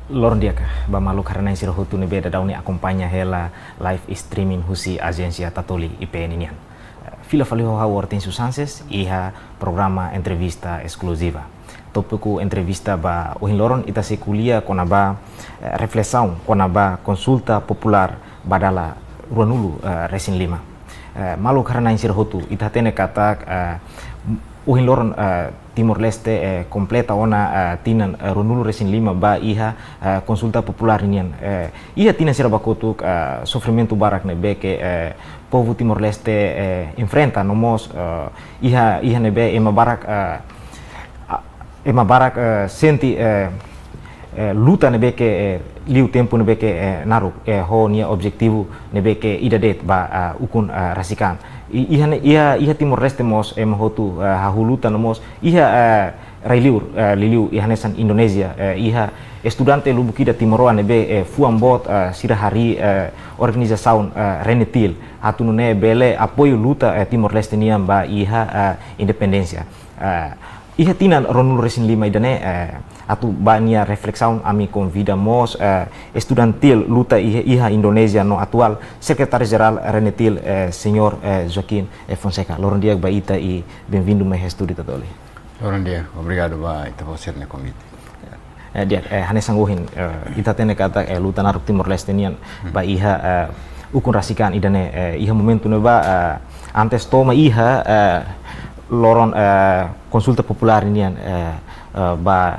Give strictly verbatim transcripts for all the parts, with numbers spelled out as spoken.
Loron di'ak ba maluk haree-na'in sira hotu ne'ebé daudaun ne'e akompaña hela live streaming husi Ajénsia Tatoli I P N nian. Fila fali ho ha'u Hortensio Sanches iha programa entrevista eskluziva. Tópiku entrevista ba ohin loron ita sei ko'alia kona-ba, eh, reflesaun kona-ba konsulta populár ba dala ruanulu, eh, resin lima. Eh, maluk haree-na'in sira hotu, ita hatene katak, eh, ohin loron, eh, Timor-Leste, eh, kompleta ona, eh, tinan, eh, ruanulu resin lima ba iha, eh, konsulta populár nian. Eh, iha tinan sira ba kotuk, eh, sofrimentu barak ne'ebé ke, eh, povu Timor-Leste, eh, enfrenta no mós, eh, iha, iha ne'ebé ema barak, eh, a-, ema barak, eh, sente, eh, eh, luta ne'ebé ke, eh, liu tempu ne'ebé ke, eh, naruk, eh, ho nia objetivu ne'ebé ke ida de'it ba, ah, ukun, ah, rasik an. I-, iha ne'e, iha, iha Timor-Leste mós, eh, ema hotu, eh, hahú luta no mós, iha, eh, rai-liur, eh, liuliu, iha hanesan Indonézia, eh, iha estudante lubuk ida timoroan ne'ebé, eh, fuan boot, eh, sira harii, eh, organizasaun, eh, RENETIL, atu nune'e bele apoiu luta, eh, Timor-Leste nian ba iha, eh, independénsia. Eh, iha tinan ruanulu resin lima ida-ne'e, eh, atu ba nia reflesaun ami konvida mós, eh, estudante luta iha, iha Indonézia no atuál Sekretáriu-Jerál RENETIL, eh, Señór, eh, Joaquim, eh, Fonseca. Loron di'ak ba ita i benvindu mai iha estúdiu Tatoli. Loron di'ak, obrigadu ba ita-boot sira-nia konvite. Eh, di'ak, eh, hanesan ohin, eh, ita hatene katak, eh, luta naruk Timor-Leste nian ba iha, eh, ukun rasik an ida-ne'e, eh, iha momentu ne'ebá, eh, antes to'o mai iha, eh, loron, eh, konsulta populár nian, eh, eh, ba,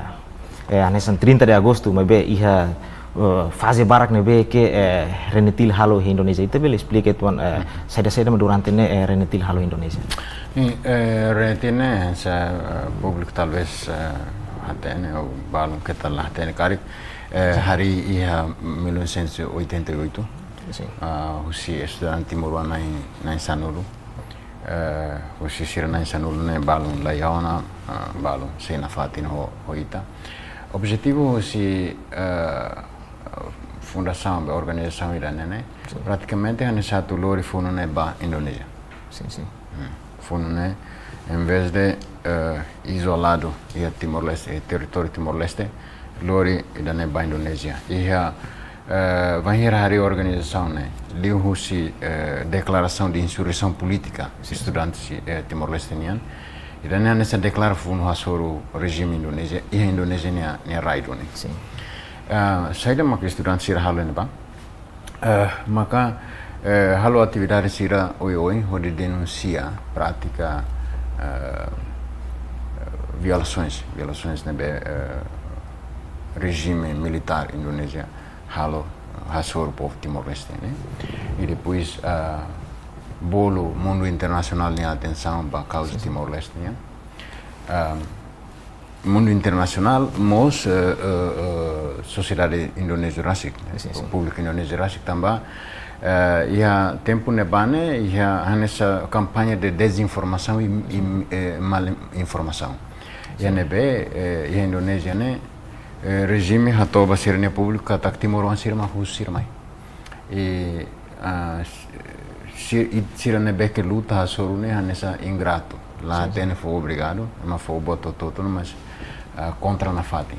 eh, hanesan trinta de agostu, maibé iha, eh, faze barak ne'ebé ke, eh, RENETIL halo iha Indonézia. Ita bele esplika uitoan, eh, saida-saida mak durante ne'e, eh, RENETIL halo iha Indonézia? Sim, eh, RENETIL ne'e, se, eh, públiku talvés, eh, hatene, ou balun keta la hatene karik, eh, harii iha mil novecentos e oitenta e oito, sim, ah, husi estudante timoroan na'in, na'in sanulu. Eh, husi sira na'in sanulu ne'e balun la iha ona, ah, balun sei nafatin ho, ho ita. Objetivu husi, eh, fundasaun, be organizasaun ida-ne'e ne'e, sim, pratikamente hanesan atu lori funu ne'e ba Indonézia. Sim, sim. Hmm. Funu ne'e, em vez de, eh, izoladu iha Timor-Leste, iha territóriu Timor-Leste, lori ida-ne'e ba Indonézia. Iha, eh, bainhira harii organizasaun ne'e, liuhusi, eh, deklarasaun de insurreisaun polítika, sim, sim, estudante, eh, Timor-Leste nian. Ida-ne'e hanesan deklara funu hasoru rejime Indonézia, iha Indonézia nia, nia rai duni. Sim. Eh, saida maka estudante sira halo iha ne'ebá? Eh, maka, eh, halo atividade sira oioin hodi denunsia prátika, eh, violasoens, violasoens ne'ebé, eh, rejime militár Indonézia halo, hasoru povu Timor-Leste ne'e. I depois, eh, bolu mundu internasionál nia atensaun ba kauza, sim, sim, Timor-Leste nian. Eh, mundu internasionál, mós, eh, eh, eh, sosiedade indonézia rasik, ne'e? Sim, sim. Públiku indonéziu rasik tanba, eh, iha tempu ne'ebá ne'e, iha hanesan kampaña de dezinformasaun i, i, eh, mal informasaun. Iha, sim, ne'ebé, eh, iha Indonézia ne'e, eh, rejime hato'o ba sira-nia públiku katak timoroan sira mak husu sira mai. I, ah, si-, si-, i sira ne'ebé ke luta hasoru ne'e hanesan ingratu. La, sim, sim, hatene fó obrigadu, ema fó boot hotu-hotu ona, mas, ah, kontra nafatin.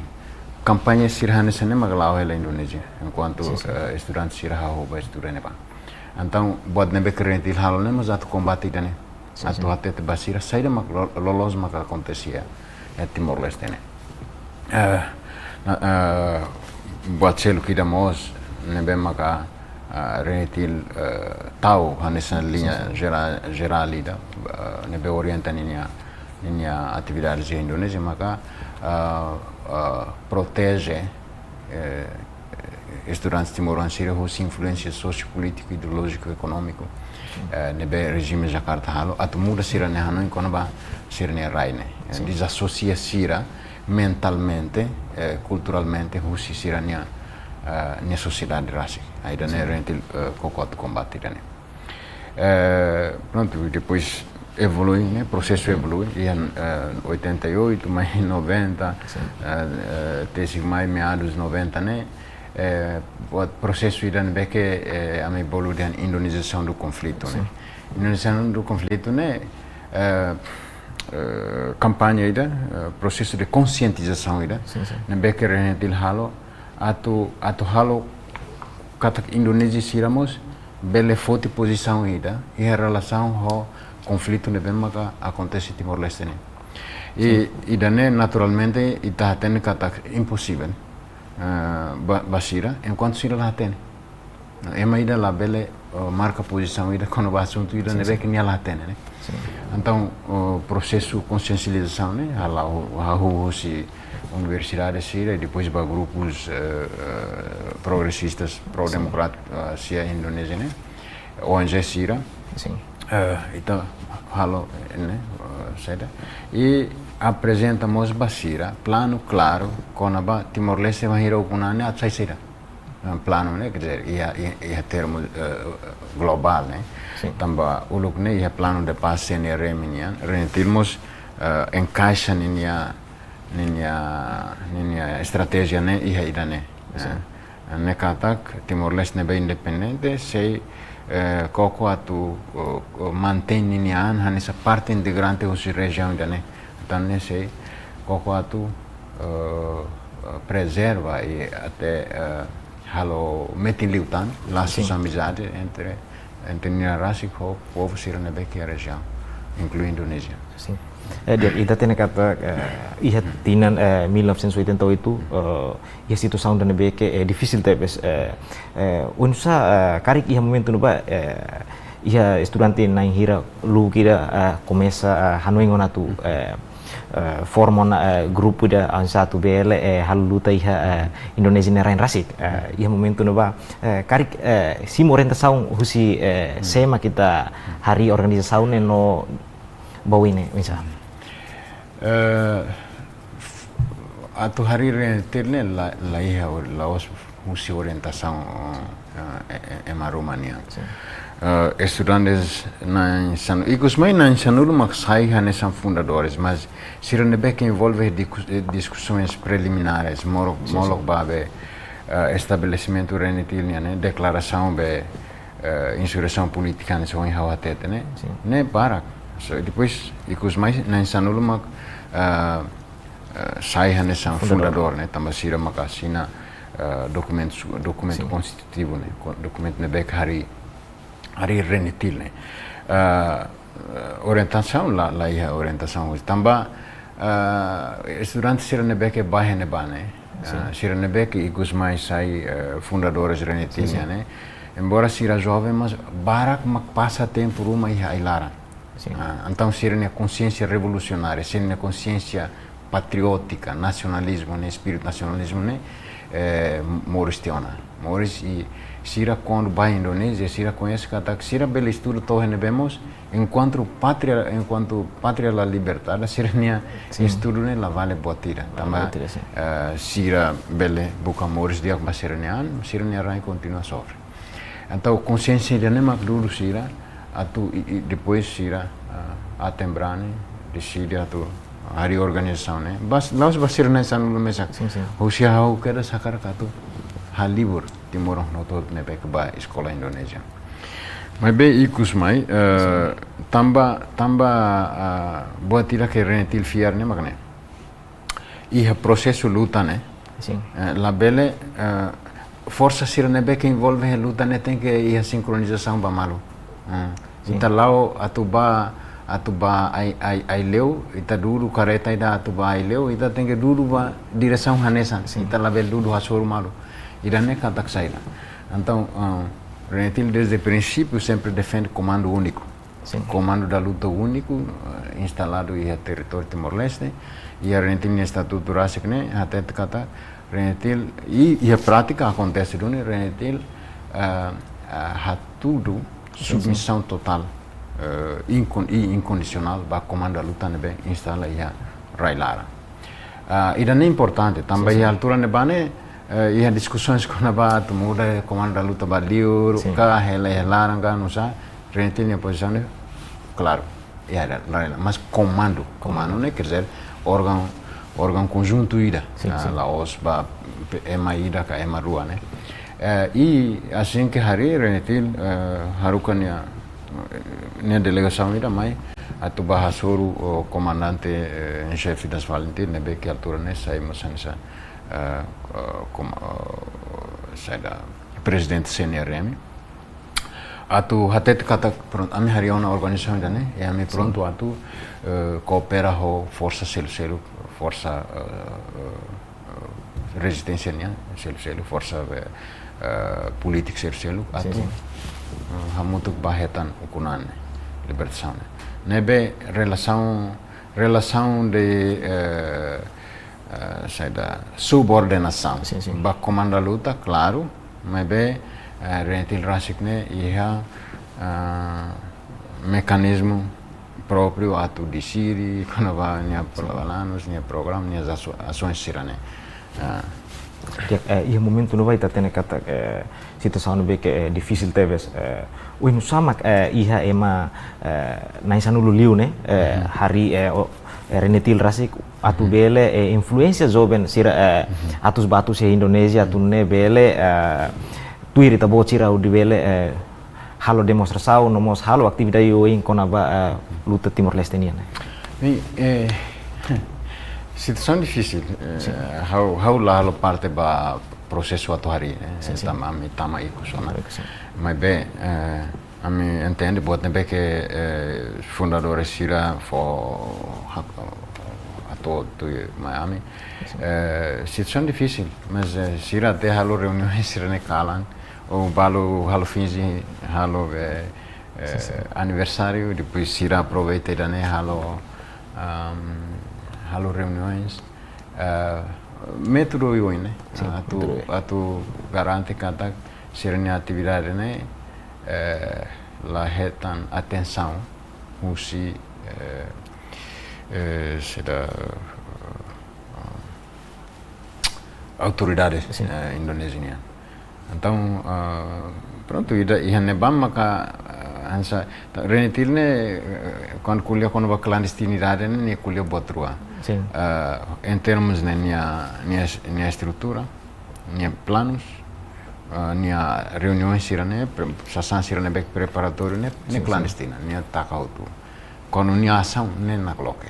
Kampaña sira hanesan ne'e mak la'o hela Indonézia, enkuantu, sim, sim, eh, estudante sira hahú ba estuda iha ne'ebá. Entaun, buat ne'ebé ke RENETIL halo ne'e mós atu kombate ida-ne'e. Sim, atu, sim, hatete ba sira saida mak lo-, loloos maka akontese iha, iha Timor-Leste ne'e. Eh, na, eh, buat seluk ida mós ne'ebé maka, eh, RENETIL, eh, tau hanesan, sim, liña, sim, jerál, jerál ida, eh, ne'ebé orienta ninia, ninia atividade iha Indonézia maka, eh, eh, proteje, eh, estudante timoroan sira husi influénsia sosiopolítiku, ideolójiku, ekonómiku, eh, ne'ebé rejime Jakarta halo, atu muda sira-nia hanoin kona-ba sira-nia rai ne'e. Eh, sim, dezasosia sira mentalmente, eh, kulturalmente, husi sira-nia, eh, nia sosiedade rasik. Ida-ne'e, sim, RENETIL, eh, koko atu kombate ida-ne'e. Eh, prontu, depois evolui, ne'e? Prosesu, sim, evolui. Iha, eh, oitenta e oito, mai noventa, sim, eh, eh, tesi mai meados noventa, ne'e? Eh, buat prosesu ida ne'ebé ke, eh, ami bolu dehan indonizasaun do konflitu, ne'e? Sim. Indonizasaun do konflitu ne'e, eh, eh, kampaña ida, eh, prosesu de konsientizasaun ida, sim, sim, ne'ebé ke RENETIL halo, atu, atu halo katak Indonézia sira mós bele foti pozisaun ida iha relasaun ho konflitu ne'ebé maka akontese Timor-Leste ne'e. I ida-ne'e naturalmente ita hatene katak imposivel, eh, ba, ba sira, enkuantu sira la hatene. Ema ida labele, eh, marka pozisaun ida kona-ba asuntu ida ne'ebé ke nia la hatene, ne'e? Entaun, eh, prosesu konsiensializasaun ne'e hala'o, hahú husi universidade sira, i depois ba grupus, eh, eh, progresistas, pro-democrático, eh, sira Indonézia ne'e, O N G sira. Eh, ita halo, eh, ne'e, eh, saida. I aprezenta mós ba sira planu klaru kona-ba Timor-Leste bainhira ukun an ne'e atu sai saida. Eh, planu ne'e, quer dizer, iha, iha, iha termu, eh, globál, ne'e? Tanba uluk ne'e iha planu de paz C N R M nian, RENETIL mós, eh, enkaixa ninia, ninia, ninia estratéjia ne'e iha ida-ne'e. Eh, ne'e katak Timor-Leste ne'ebé independente sei, eh, koko atu, eh, eh, mantein ninia an hanesan parte integrante husi rejiaun ida-ne'e. Entaun ne'e sei koko atu, eh, eh, prezerva i até, eh, halo metin liután lasus amizade entre, entre nia rasik ho povu sira ne'ebé ke iha rejiaun, inklui Indonézia. Sin. Eh, di'ak, ita hatene katak, eh, iha tinan, eh, mil novecentos e oitenta e oito, eh, iha situasaun ida ne'ebé ke, eh, difisil tebes, eh, eh, oinsá, eh, karik iha momentu ne'ebá, eh, iha estudante na'in hira, luuk ida, eh, komesa, eh, hanoin ona atu, eh, eh, forma ona, eh, grupu ida oinsá atu bele, eh, halo luta iha, eh, Indonézia nia rain rasik. Eh, iha momentu ne'ebá, eh, karik, eh, simu orientasaun husi, eh, sé mak ita harii organizasaun ne'e no ba oin ne'e, oinsá? Eh, atu harii RENETIL ne'e la, la iha or-, la'ós husi orientasaun, eh, eh, eh, ema ruma nian. Eh, estudantes na'in san-, ikus mai na'in sanulu mak sai hanesan fundadores, mas sira ne'ebé ke envolve disku-, eh, diskusoens preliminares, molok, molok ba be, eh, estabelesimentu RENETIL nian, ne'e, deklarasaun be, eh, insurreisaun polítika ne'e, ohin ha'u hatete ne'e. Ne'e barak. So, depois, ikus mai na'in sanulu mak, eh, eh, sai hanesan fundadór, ne'e, tanba sira mak asina, eh, dokumentu, dokumentu konstitutivu, ne'e, ko-, dokumentu ne'ebé ke harii, harii RENETIL, ne'e. Eh, orientasaun la, la iha orientasaun. Tanba, eh, estudante sira ne'ebé ke ba iha ne'ebá, ne'e. Eh, sira ne'ebé ke ikus mai sai, eh, fundadores RENETIL nian, ne'e. Embora sira joven, mas barak mak pasa tempu ruma iha ai-laran. Ah, entaun sira-nia konsiénsia revolusionária, sira-nia konsiénsia patriótika, nasionalizmu ne'e, espíritu nasionalizmu ne'e, eh, moris tiha ona. Moris i sira kuandu ba Indonézia, sira koñese katak sira bele estuda to'o iha ne'ebé mós, enkuantu pátria, enkuantu pátria la libertada, sira-nia estudu ne'e la vale buat ida. Tanba, eh, sira bele buka moris di'ak ba sira-nia an, sira-nia rain kontinua sofre. Entaun, konsiénsia ida-ne'e mak dudu sira, atu i, i, depois sira, ah, aten-brani, deside atu harii organizasaun ne'e. Bas, la'ós ba sira na'in sanulu mesak. Sin, sin. Husi ha'u kedas hakarak atu halibur timoroan hotu-hotu ne'ebé ke ba eskola Indonézia. Maibé ikus mai, eh, tanba, tanba, ah, buat ida ke RENETIL fiar ne'e mak ne'e. Iha prosesu luta ne'e. Sin. Eh, labele, eh, forsa sira ne'ebé ke envolve iha luta ne'e tenke iha sinkronizasaun ba malu. Eh, sin. Ita la'o atu ba, atu ba Ai, Ai, Aileu, ita dudu kareta ida atu ba Aileu, ita tenke dudu ba diresaun hanesan. Sin. Ita labele dudu hasoru malu. Ida-ne'e katak saida. Entaun, eh, RENETIL desde prinsípiu sempre defende komandu úniku. Sin. Komandu da luta úniku, eh, instaladu iha territóriu Timor-Leste, iha RENETIL nia estatutu rasik ne'e, hatete katak RENETIL, i, iha prátika akontese duni, RENETIL, eh, eh, hatudu submisaun totál, eh, inkon-, i inkondisionál ba komandu da luta ne'ebé instala iha rai-laran. Ah, ida-ne'e importante, tanba iha altura ne'ebá ne'e, eh, iha diskusoens kona-ba atu muda komandu da luta ba liur, ka hela iha laran ka, nusá, RENETIL nia pozisaun ne'e klaru. Iha laran, mas komandu, komandu ne'e, quer dizer, órgaun, órgaun konjuntu ida, ah, la'ós ba pe-, ema ida ka ema rua ne'e. Eh, i asin ke harii RENETIL, eh, haruka nia, eh, nia delegasaun ida mai atu ba hasoru, o, komandante, eh, en xefe das FALINTIL ne'ebé ke altura ne'e sai mós hanesan, eh, eh, kom-, eh, saida, prezidente C N R M, atu hatete katak, prontu, ami harii ona organizasaun ida-ne'e, i ami prontu atu, eh, koopera ho forsa seluk-seluk, forsa, eh, eh, rezisténsia nian seluk-seluk, forsa, eh, eh, polítika seluk-seluk, atu, eh, hamutuk ba hetan ukun-an ne'e, libertasaun ne'e. Ne'ebé relasaun, relasaun de, eh, eh, saida, subordenasaun. Sin, sin. Ba komanda luta, klaru, maibé, eh, RENETIL rasik ne'e iha, eh, mekanizmu própriu atu deside, kona-ba nia planus, nia programa, nia aso-, asaun sira-ne'e. Ah. Di'ak, eh, iha momentu ne'ebá ita hatene katak, eh, situasaun ne'ebé ke, eh, difisil tebes, eh, oinsá mak, eh, iha ema, eh, na'in sanulu liu ne'e, eh, harii, eh, o, eh, RENETIL rasik atu bele, eh, influénsia joven sira, eh, atus ba atus iha Indonézia atu nune'e bele, eh, tuir ita-boot sira hodi bele, eh, halo demonstrasaun no mós halo atividade oioin kona-ba, eh, luta Timor-Leste nian ne'e. Bem, eh, situasaun difisil, eh, ha'u, ha'u la halo parte ba prosesu atu harii, eh, sin, sin. Tama, ami tama ikus ona. Tama ikus, sin. Maibé, eh, ami entende, buat ne'ebé ke, eh, fundadores sira fó ha-, hato'o tuir mai ami. Sin. Eh, situasaun difisil, mas, eh, sira até halo reuniaun sira-ne'e kalan, ou balu halo finje, halo, eh, eh, sin, sin. Aniversáriu, depois sira aproveita ida-ne'e halo, ahm, halo reuniões, eh, métodu oioin ne'e, sin, atu, métodu oioin. Atu garante katak sira-nia atividade ne'e, eh, la hetan atensaun husi, eh, eh, saida, eh, autoridade, sin, eh, Indonézia nian. Entaun, ah, prontu, ida, iha ne'ebá maka, ah, hanesan, ta-, RENETIL ne'e, eh, kuandu ko'alia kona-ba klandestinidade ne'e, nia ko'alia buat rua. Sin. Ah, em termos ne'e nia, nia, nia estrutura, nia planus, ah, nia reuniaun sira-ne'e, pre-, sasán sira-ne'ebé preparatóriu ne'e, ne'e, sin, sin, klandestina, nia taka hotu. Kuandu nia asaun ne'e nakloke.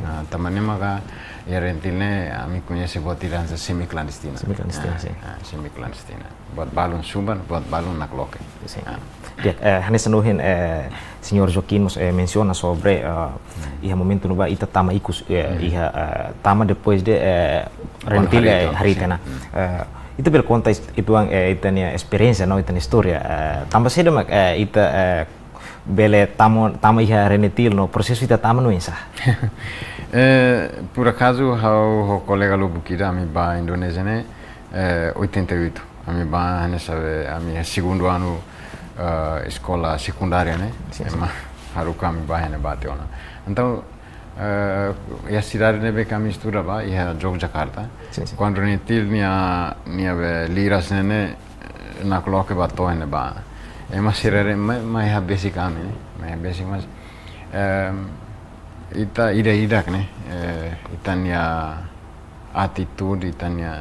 Ah, tanba ne'e maka iha RENETIL ne'e, ami koñese buat ida hanesan semi-klandestina. Semi-klandestina, ah, sin. Ah, semi-klandestina. Buat balun subar, buat balun nakloke. Sin. Ah. Di'ak, eh, hanesan ohin, eh, señór Joaquim mós, eh, mensiona sobre, eh, iha momentu ne'ebá ita tama ikus, eh, iha, eh, tama depois de, eh, kuandu RENETIL, harii, eh, entaun, harii, sin, tiha ona. Eh, ita bele konta is-, uitoan, eh, ita-nia esperiénsia no ita-nia istória, eh, tanba saida mak, eh, ita, eh, bele tama, tama iha RENETIL no prosesu ita tama ne'e oinsá? Eh, por acaso, ha'u ho kolega lubuk ida, ami bá Indonézia ne'e, eh, oitenta e oito. Ami bá, ne'e sabe, ami iha segundu anu, eh, eskola sekundária ne'e. Sin, sin. Ema haruka ami bá iha ne'ebá tiha ona. Entaun, eh, iha sidade ne'ebé ke ami estuda bá, iha Yogyakarta. Sin, sin. Kuandu RENETIL nia, nia be liras ne'e, ne'e, nakloke ba to'o iha ne'ebá. Ema sira haree, mai, mai iha besik ami ne'e, mai iha besik, mas, ehm, ita ida-idak ne'e, eh, ita-nia atitude, ita-nia,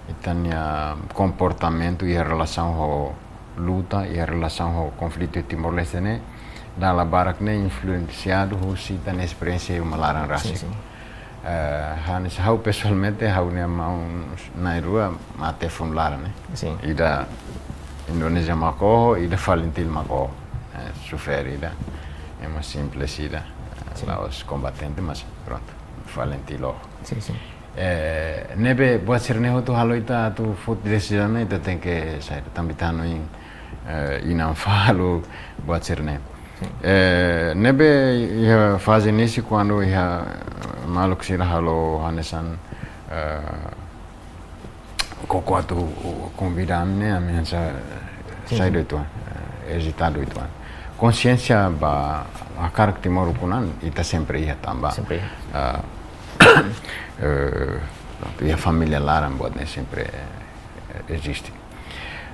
ita-nia komportamentu iha relasaun ho luta, iha relasaun ho konflitu Timor-Leste ne'e, dala barak ne'e influensiadu husi ita-nia esperiénsia iha uma laran rasik. Sin, sin. Eh, hanesan ha'u pesoalmente, ha'u-nia maun na'in-rua mate funu laran ne'e. Sin. Ida Indonézia mak oho, ida FALINTIL mak oho. Eh, xofér ida. Ema simples ida. Eh, sin. La'ós kombatente, mas prontu. FALINTIL oho. Sin, sin. Eh, ne'ebé buat sira-ne'e hotu halo ita atu foti desizaun ne'e, ita tenke sai tanba ita hanoin, eh, inan faluk, buat sira-ne'e. Sin. Eh, ne'ebé iha faze inísiu kuandu iha maluk sira halo hanesan, eh, koko atu konvida ami ne'e, ami hanesan, sin, sai, sin, uitoan, eh, ezitadu uitoan. Konxiénsia ba hakarak Timor ukun-an, ita sempre iha tanba. Sempre iha. Ah, eh, prontu, iha família laran buat ne'e sempre, eh, eziste.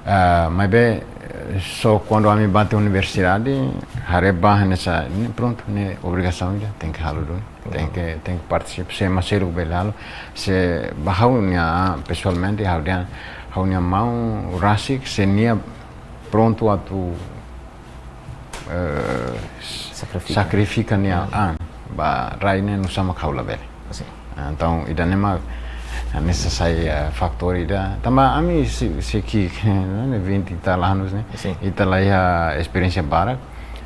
Ah, maibé, eh, só kuandu ami bá tiha universidade, haree ba hanesan, ne'e prontu, ne'e obrigasaun ida, tenke halo duni, tenke, tenke partisipa, se ema seluk bele halo, se ba ha'u-nia, pesoalmente, ha'u dehan, ha'u-nia maun rasik, se nia prontu atu, eh, sakrifika, sakrifika nia, ah, an ba rai ne'e, nusá mak ha'u labele. Sin. Ah, entaun, ida-ne'e mak, Hanesan sai, eh, fatór ida. Tanba ami sei, sei ki'ik, ne'e, vinte e tal anos, ne'e? Sin. Ita la iha esperiénsia barak.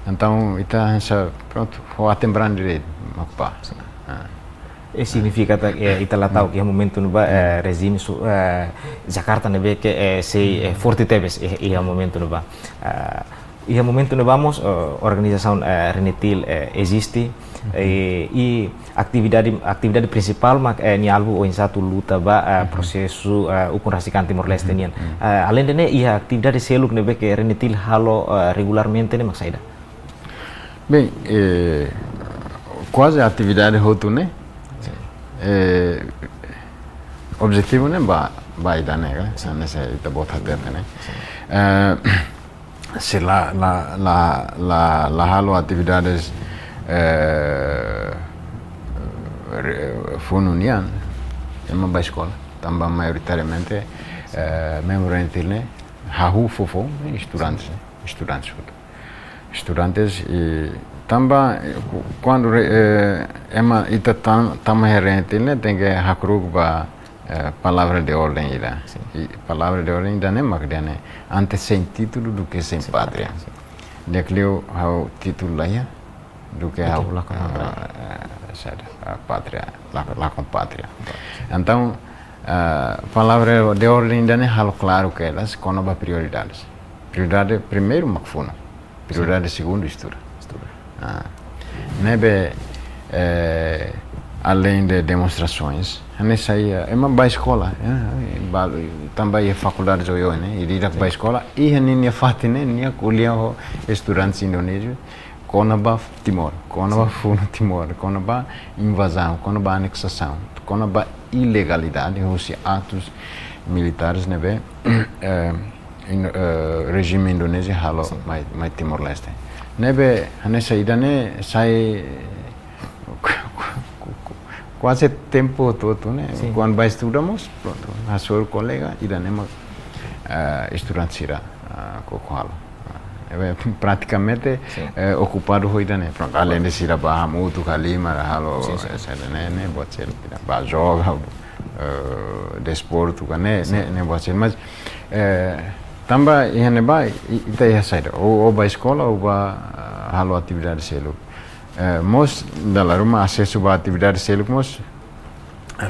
Entaun, ita hanesan, prontu, ho aten-brand de'it, mak bá. Sin. Ah. I signifika katak, eh, ita la ta'uk iha momentu ne'ebá, eh, rejime su, eh, Jakarta ne'ebé ke, eh, sei, eh, forte tebes, eh, iha momentu ne'ebá. Ah, iha momentu ne'ebá mós, eh, organizasaun, eh, RENETIL, eh, eziste, eh, i atividade, atividade prinsipál mak, eh, nia alvu oinsá atu luta ba, eh, prosesu, eh, ukun rasik an Timor-Leste nian. Eh, aleinde ne'e, iha atividade seluk ne'ebé ke RENETIL halo, eh, regularmente ne'e mak saida? Bem, eh, kuaze atividade hotu ne'e, eh, objetivu ne'e ba, ba ida-ne'e, kan? Hanesan ita-boot hatete ne'e. Eh, se la, la, la, la, la halo atividades, eh, re-, funu nian, ema bá eskola. Tanba maioritariamente, eh, membru RENETIL ne'e, hahú foufoun, ne'e, estudantes, ne'e? Estudantes hotu. Estudantes, i tanba, eh, ku-, kuandu re-, eh, ema ita tan-, tama iha RENETIL ne'e, tenke hakru'uk ba, eh, palavra de orden ida. Sin. I palavra de orden ida-ne'e mak dehan ne'e, antes sem título do que sem pátria. Sin. Di'ak liu ha'u títulu la iha, duké ha'u, la com pátria. Eh, eh, saida, eh, pátria, la, la com pátria. Entaun, eh, palavra de orden ida-ne'e halo klaru kedas kona-ba prioridades. Prioridade primeiru mak funu. Prioridade segundu, estuda. Estuda. Ah. Ne'ebé, eh, aleinde demonstrasoens, hanesan, eh, ema bá eskola, eh, bá, tanba iha fakuldades oioin, ne'e, ida-idak bá eskola, iha ninia fatin ne'e, nia ko'alia ho estudantes indonéziu, kona-ba Timor, kona-ba funu Timor, kona-ba invazaun, kona-ba aneksasaun, kona-ba ilegalidade, husi atus militares ne'ebé, eh, in-, eh, rejime Indonézia halo mai, mai Timor-Leste. Ne'ebé, hanesan ida-ne'e sai kuaze tempu hotu-hotu, ne'e? Sin. Kuandu bá estuda mós, prontu, hasoru kolega, ida-ne'e mak, eh, estudante sira, eh, koko halo. Eh, pratikamente, sin, eh, okupadu ho ida-ne'e. Prontu, aleinde sira bá hamutuk halimar, halo, sin, sin, eh, saida ne'e, ne'e, buat seluk, bá joga, eh, desportu, ka ne'e, sin, ne'e, ne'e, buat seluk. Mas, eh, tanba iha ne'ebá, i-, ita iha saida, ó, ó bá eskola, ó bá, eh, halo atividade seluk. Eh, mós, dala ruma asesu ba atividade seluk mós,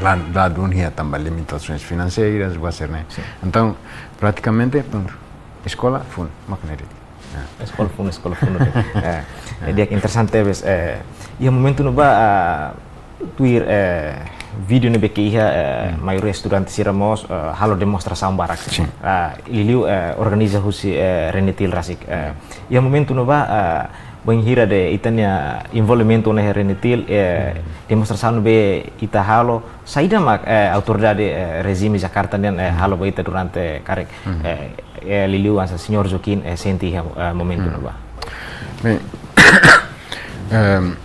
la, la dún iha tanba limitasoens finanseiras, buat sira-ne'e. Sin. Entaun, pratikamente, prontu, eskola funu, mak ne'e de'it. Ya. Eskola funu, eskola funu. Eh, eh, di'ak, interesante tebes, eh, iha momentu ne'ebá, ah, tuir, eh, vídeo ne'ebé ke iha, eh, maioria estudante sira mós, eh, halo demonstrasaun barak. Sin. Ah, liuliu, eh, organiza husi, eh, RENETIL rasik. Eh, iha momentu ne'ebá, ah, bainhira de'it ita-nia envolvimentu iha RENETIL, eh, demonstrasaun ne'ebé ita halo, saida mak, eh, autoridade, eh, rejime Jakarta nian, eh, halo ba ita durante karik, eh, eh, liuliu hanesan Señór Joaquim, eh, sente iha, eh, momentu ne'ebá? Bem, ehm,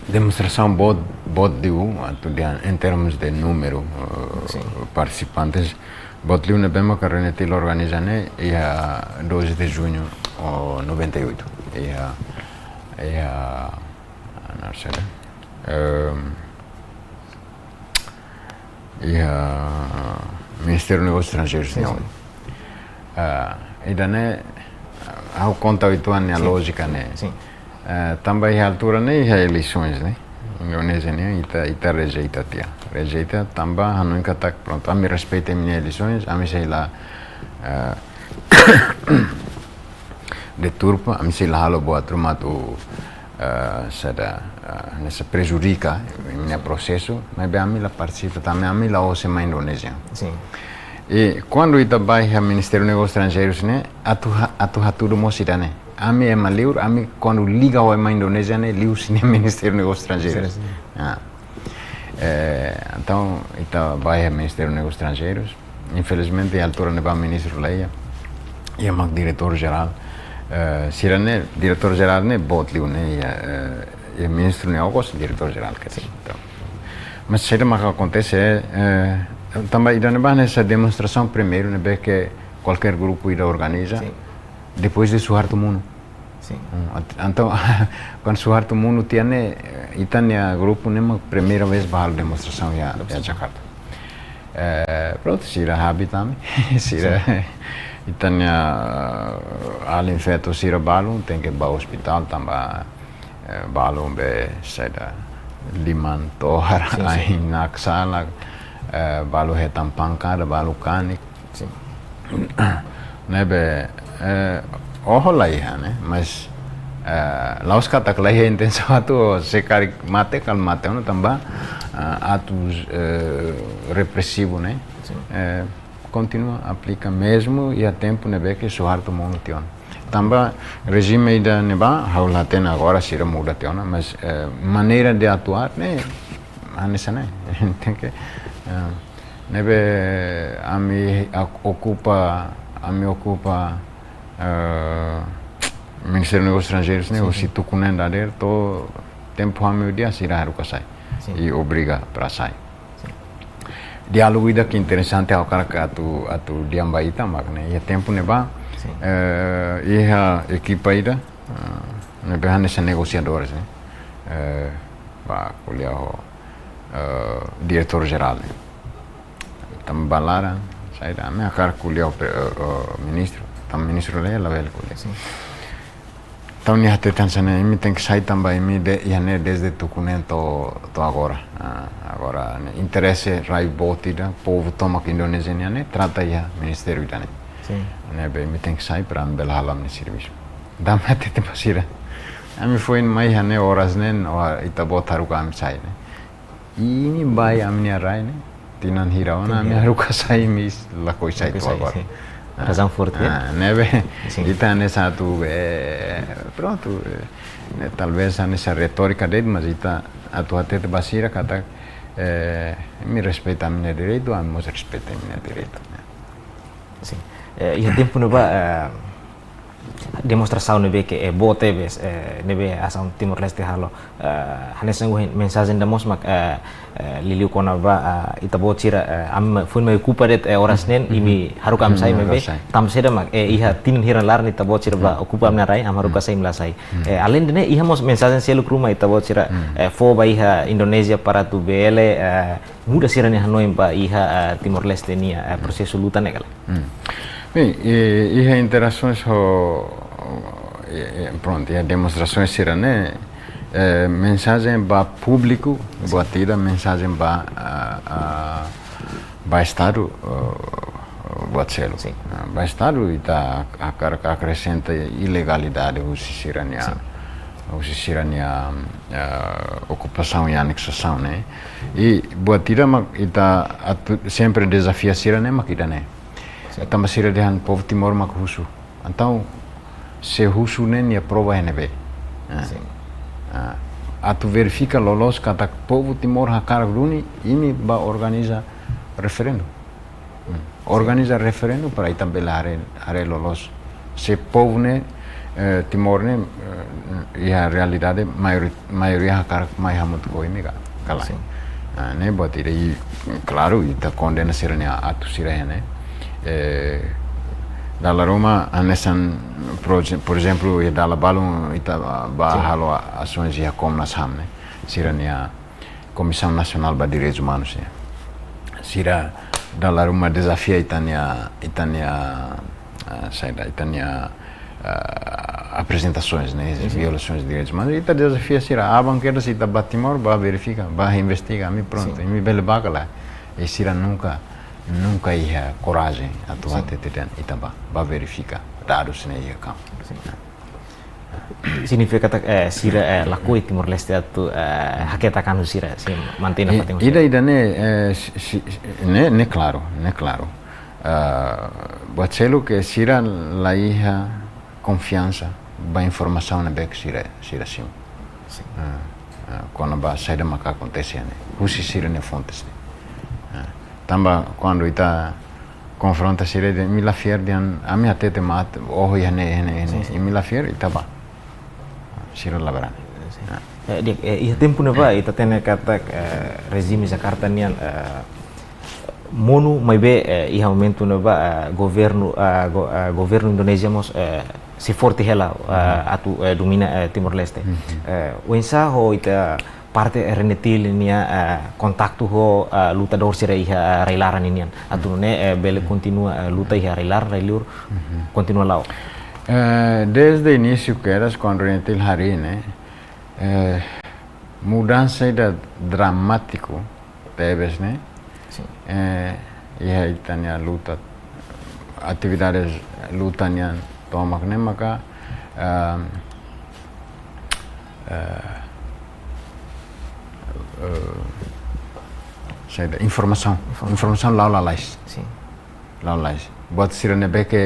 demonstrasaun boot, boot liu, atu dehan, em termos de número, eh, sin, participantes, boot liu ne'ebé maka RENETIL organiza ne'e, iha doze de junho, o noventa e oito. Iha, iha, na sede, ehm, iha Ministériu Negósius Estranjeirus, sin, nian. Sin. Ah, ida-ne'e, ha'u konta uitoan nia, sin, lójika ne'e. Sin. Eh, tanba iha altura ne'e iha eleisoens, ne'e? Indonézia ne'e, ita, ita rejeita tiha. Rejeita tanba hanoin katak, prontu, ami respeita imi-nia eleisoens, ami sei la, eh, deturpa, ami sei la halo buat ruma atu, eh, saida, eh, hanesan prejudika imi-nia prosesu, maibé ami la partisipa, tanba ami la'ós ema Indonézia. Sin. I kuandu ita bá iha Ministériu Negósius Estranjeirus ne'e, atu ha-, atu hatudu mós ida-ne'e. Ami ema liur, ami kuandu liga ho ema Indonézia ne'e, liuhusi nia Ministériu Negósius Estranjeirus. Sin, sin. Ah. Eh, entaun, ita bá iha Ministériu Negósius Estranjeirus. Infelizmente, altura ne'ebá ministru la iha. Iha mak diretór jerál. Eh, sira-ne'e, diretór jerál ne'e boot liu ne'e, iha, eh, iha ministru nia okos, diretór jerál, ke. Sin. Entaun, mas saida mak akontese, eh, tanba ida-ne'ebá hanesan demonstrasaun primeiru ne'ebé ke kualkér grupu ida organiza, sin, depois de Suharto monu. Sin. Hmm, ent-, entaun, kuandu Suharto monu tiha ne'e, eh, ita-nia grupu ne'e mak primeira vez bá halo demonstrasaun iha, iha, demonstrasaun, Jakarta. Eh, prontu, sira habi tan, sira, ita-nia, eh, alin feto sira balun tenke bá ospitál tanba, eh, balun be saida, liman tohar, ain naksalak, eh, balu hetan pankada, balu kanek. Ne'ebé, eh, oho la iha, ne'e? Mas, eh, la'ós katak la iha intensaun atu, se karik mate, kala mate ona tanba, eh, atu, eh, represivu, ne'e? Eh, kontinua aplika mezmu iha tempu ne'ebé ke Suharto monu tiha ona. Tanba rejime ida-ne'ebá, ha'u la hatene agora sira muda tiha ona, mas, eh, maneira de atuar, ne'e, hanesan ne'e. Tenke, eh, ne'ebé ami ak-, okupa, ami okupa, eh, Ministériu Negósius Estranjeirus ne'e, husi tuku neen dadeer to'o tempu hamriik sira haruka sai. I obriga para sai. Diálogu ida ke interesante ha'u hakarak atu, atu dehan ba ita mak ne'e. Iha tempu ne'ebá, eh, iha ekipa ida, eh, ne'ebé hanesan negosiadores, ne'e. Eh, bá ko'alia ho, eh, diretór jerál, ne'e. Tanba laran, saida, ami hakarak ko'alia ho pre-, eh, eh, ministru, tanba ministru la iha, labele ko'alia. Entaun nia hatete hanesan ne'e, imi tenke sai tanba imi de, iha ne'e desde tuku neen to'o, to'o agora. Ah, agora, ne'e, interese rai boot ida, povu tomak Indonézia nian ne'e, trata iha ministériu ida-ne'e. Ne'ebé imi tenke sai para ami bele halo ami-nia servisu. Entaun ami hatete ba sira. Ami foin mai iha ne'e oras neen, o ita-boot haruka ami sai, ne'e. Imi bá iha ami-nia rai ne'e, tinan hira ona, ami haruka sai, imi lakohi sai to'o agora. Razaun forte, eh? Ah, ne'ebé, ita hanesan atu, eh, prontu, eh, ne'e, talvés hanesan retórika de'it, mas ita atu hatete ba sira katak, eh, imi respeita ami-nia direitu, ami mós respeita imi-nia direitu. Sin. Eh, iha tempu ne'ebá, eh, demonstrasaun ne'ebé ke, eh, boot tebes, eh, ne'ebé Asaun Timor-Leste halo, eh, hanesan ohin mensajen ida mós mak, eh, eh, liuliu kona-ba, eh, ita-boot sira, eh, ami foin mai okupa de'it, eh, oras neen, imi haruka ami sai, maibé tanba saida mak, eh, iha tinan hirak laran ita-boot sira bá okupa ami-nia rai, ami haruka sai, imi la sai. Eh, aleinde ne'e, iha mós mensajen seluk ruma ita-boot sira, eh, fó ba iha Indonézia para atu bele, eh, muda sira-nia hanoin ba iha, eh, Timor-Leste nia, eh, prosesu luta ne'e ka lae? Bem, i, iha interasoens ho, i, i, prontu, iha demonstrasoens sira-ne'e, eh, mensajen ba públiku, buat ida, mensajen ba, ah, ah, ba Estadu, eh, buat seluk. Ah, ba Estadu ita hakarak akresenta ilegalidade husi sira-nia, husi sira-nia, eh, okupasaun i aneksasaun, ne'e. I buat ida mak ita atu sempre dezafia sira-ne'e mak ida-ne'e. Tanba sira dehan povu Timor mak husu. Entaun, se husu ne'e nia prova iha ne'ebé? Ah. Ah. Atu verifika loloos katak povu Timor hakarak duni, imi bá organiza referendu. Organiza referendu para ita bele haree, haree loloos. Se povu ne'e, eh, Timor ne'e, eh, iha realidade maiori-, maioria hakarak mai hamutuk ho imi ka, ka lae. Ah, ne'e buat ida i, klaru, ita kondena sira-nia atu sira-ne'e. Eh, dala ruma hanesan, por exe-, por ezemplu, iha dala balun ita bá halo a-, asoens iha Komnas HAM, ne'e. Sira-nia Komisaun Nasionál ba Direitus Umanus, ne'e. Sira dala ruma dezafia ita-nia, ita-nia, ah, saida, ita-nia, ah, aprezentasoens, ne'e, violasoens de direitus umanus. Ita dezafia sira, aban kedas ita bá Timor, bá verifika, bá investiga, ami prontu, imi bele bá ka lae. I sira nunka, nunka iha korajen atu hatete dehan ita bá, bá verifika dadus ne'e iha kampu. Signifika katak, eh, sira, eh, lakohi Timor-Leste atu, eh, haketak an husi sira, sei mantein nafatin husi sira. Ida-ida ne'e, eh, si, si, ne'e, ne'e klaru, ne'e klaru. Ah, buat seluk ke sira la iha konfiansa ba informasaun ne'ebé ke sira, sira simu. Ah, ah, kona-ba saida maka akontese ne'e. Husi sira-nia fontes ne'e. Ah, tanba kuandu ita konfronta sira dehan, imi la fiar dehan, ami hatete mak oho iha ne'e, iha ne'e, iha ne'e. Imi la fiar, ita bá. Sira la brani. Eh, di'ak, eh, iha tempu ne'ebá, ita hatene katak, eh, rejime Jakarta nian, eh, monu maibé, eh, iha momentu ne'ebá, eh, governu, eh, go-, eh, governu Indonézia mós, eh, sei forte hela, eh, atu, eh, domina, eh, Timor-Leste. Eh, oinsá ho ita parte RENETIL nia, eh, kontaktu ho, eh, lutadór sira iha, eh, rai-laran ninian. Atu nune'e, eh, bele kontinua, eh, luta iha rai-laran, rai-liur, kontinua la'o. Eh, desde inísiu kedas, kuandu RENETIL harii ne'e, eh, mudansa ida dramátiku tebes ne'e. Sin. Eh, iha ita-nia luta, atividades luta nian tomak ne'e maka, ehm, eh, eh, saida, informasaun. Informasaun. Informasaun la'o lalais. Sin. La'o lalais. Buat sira ne'ebé ke,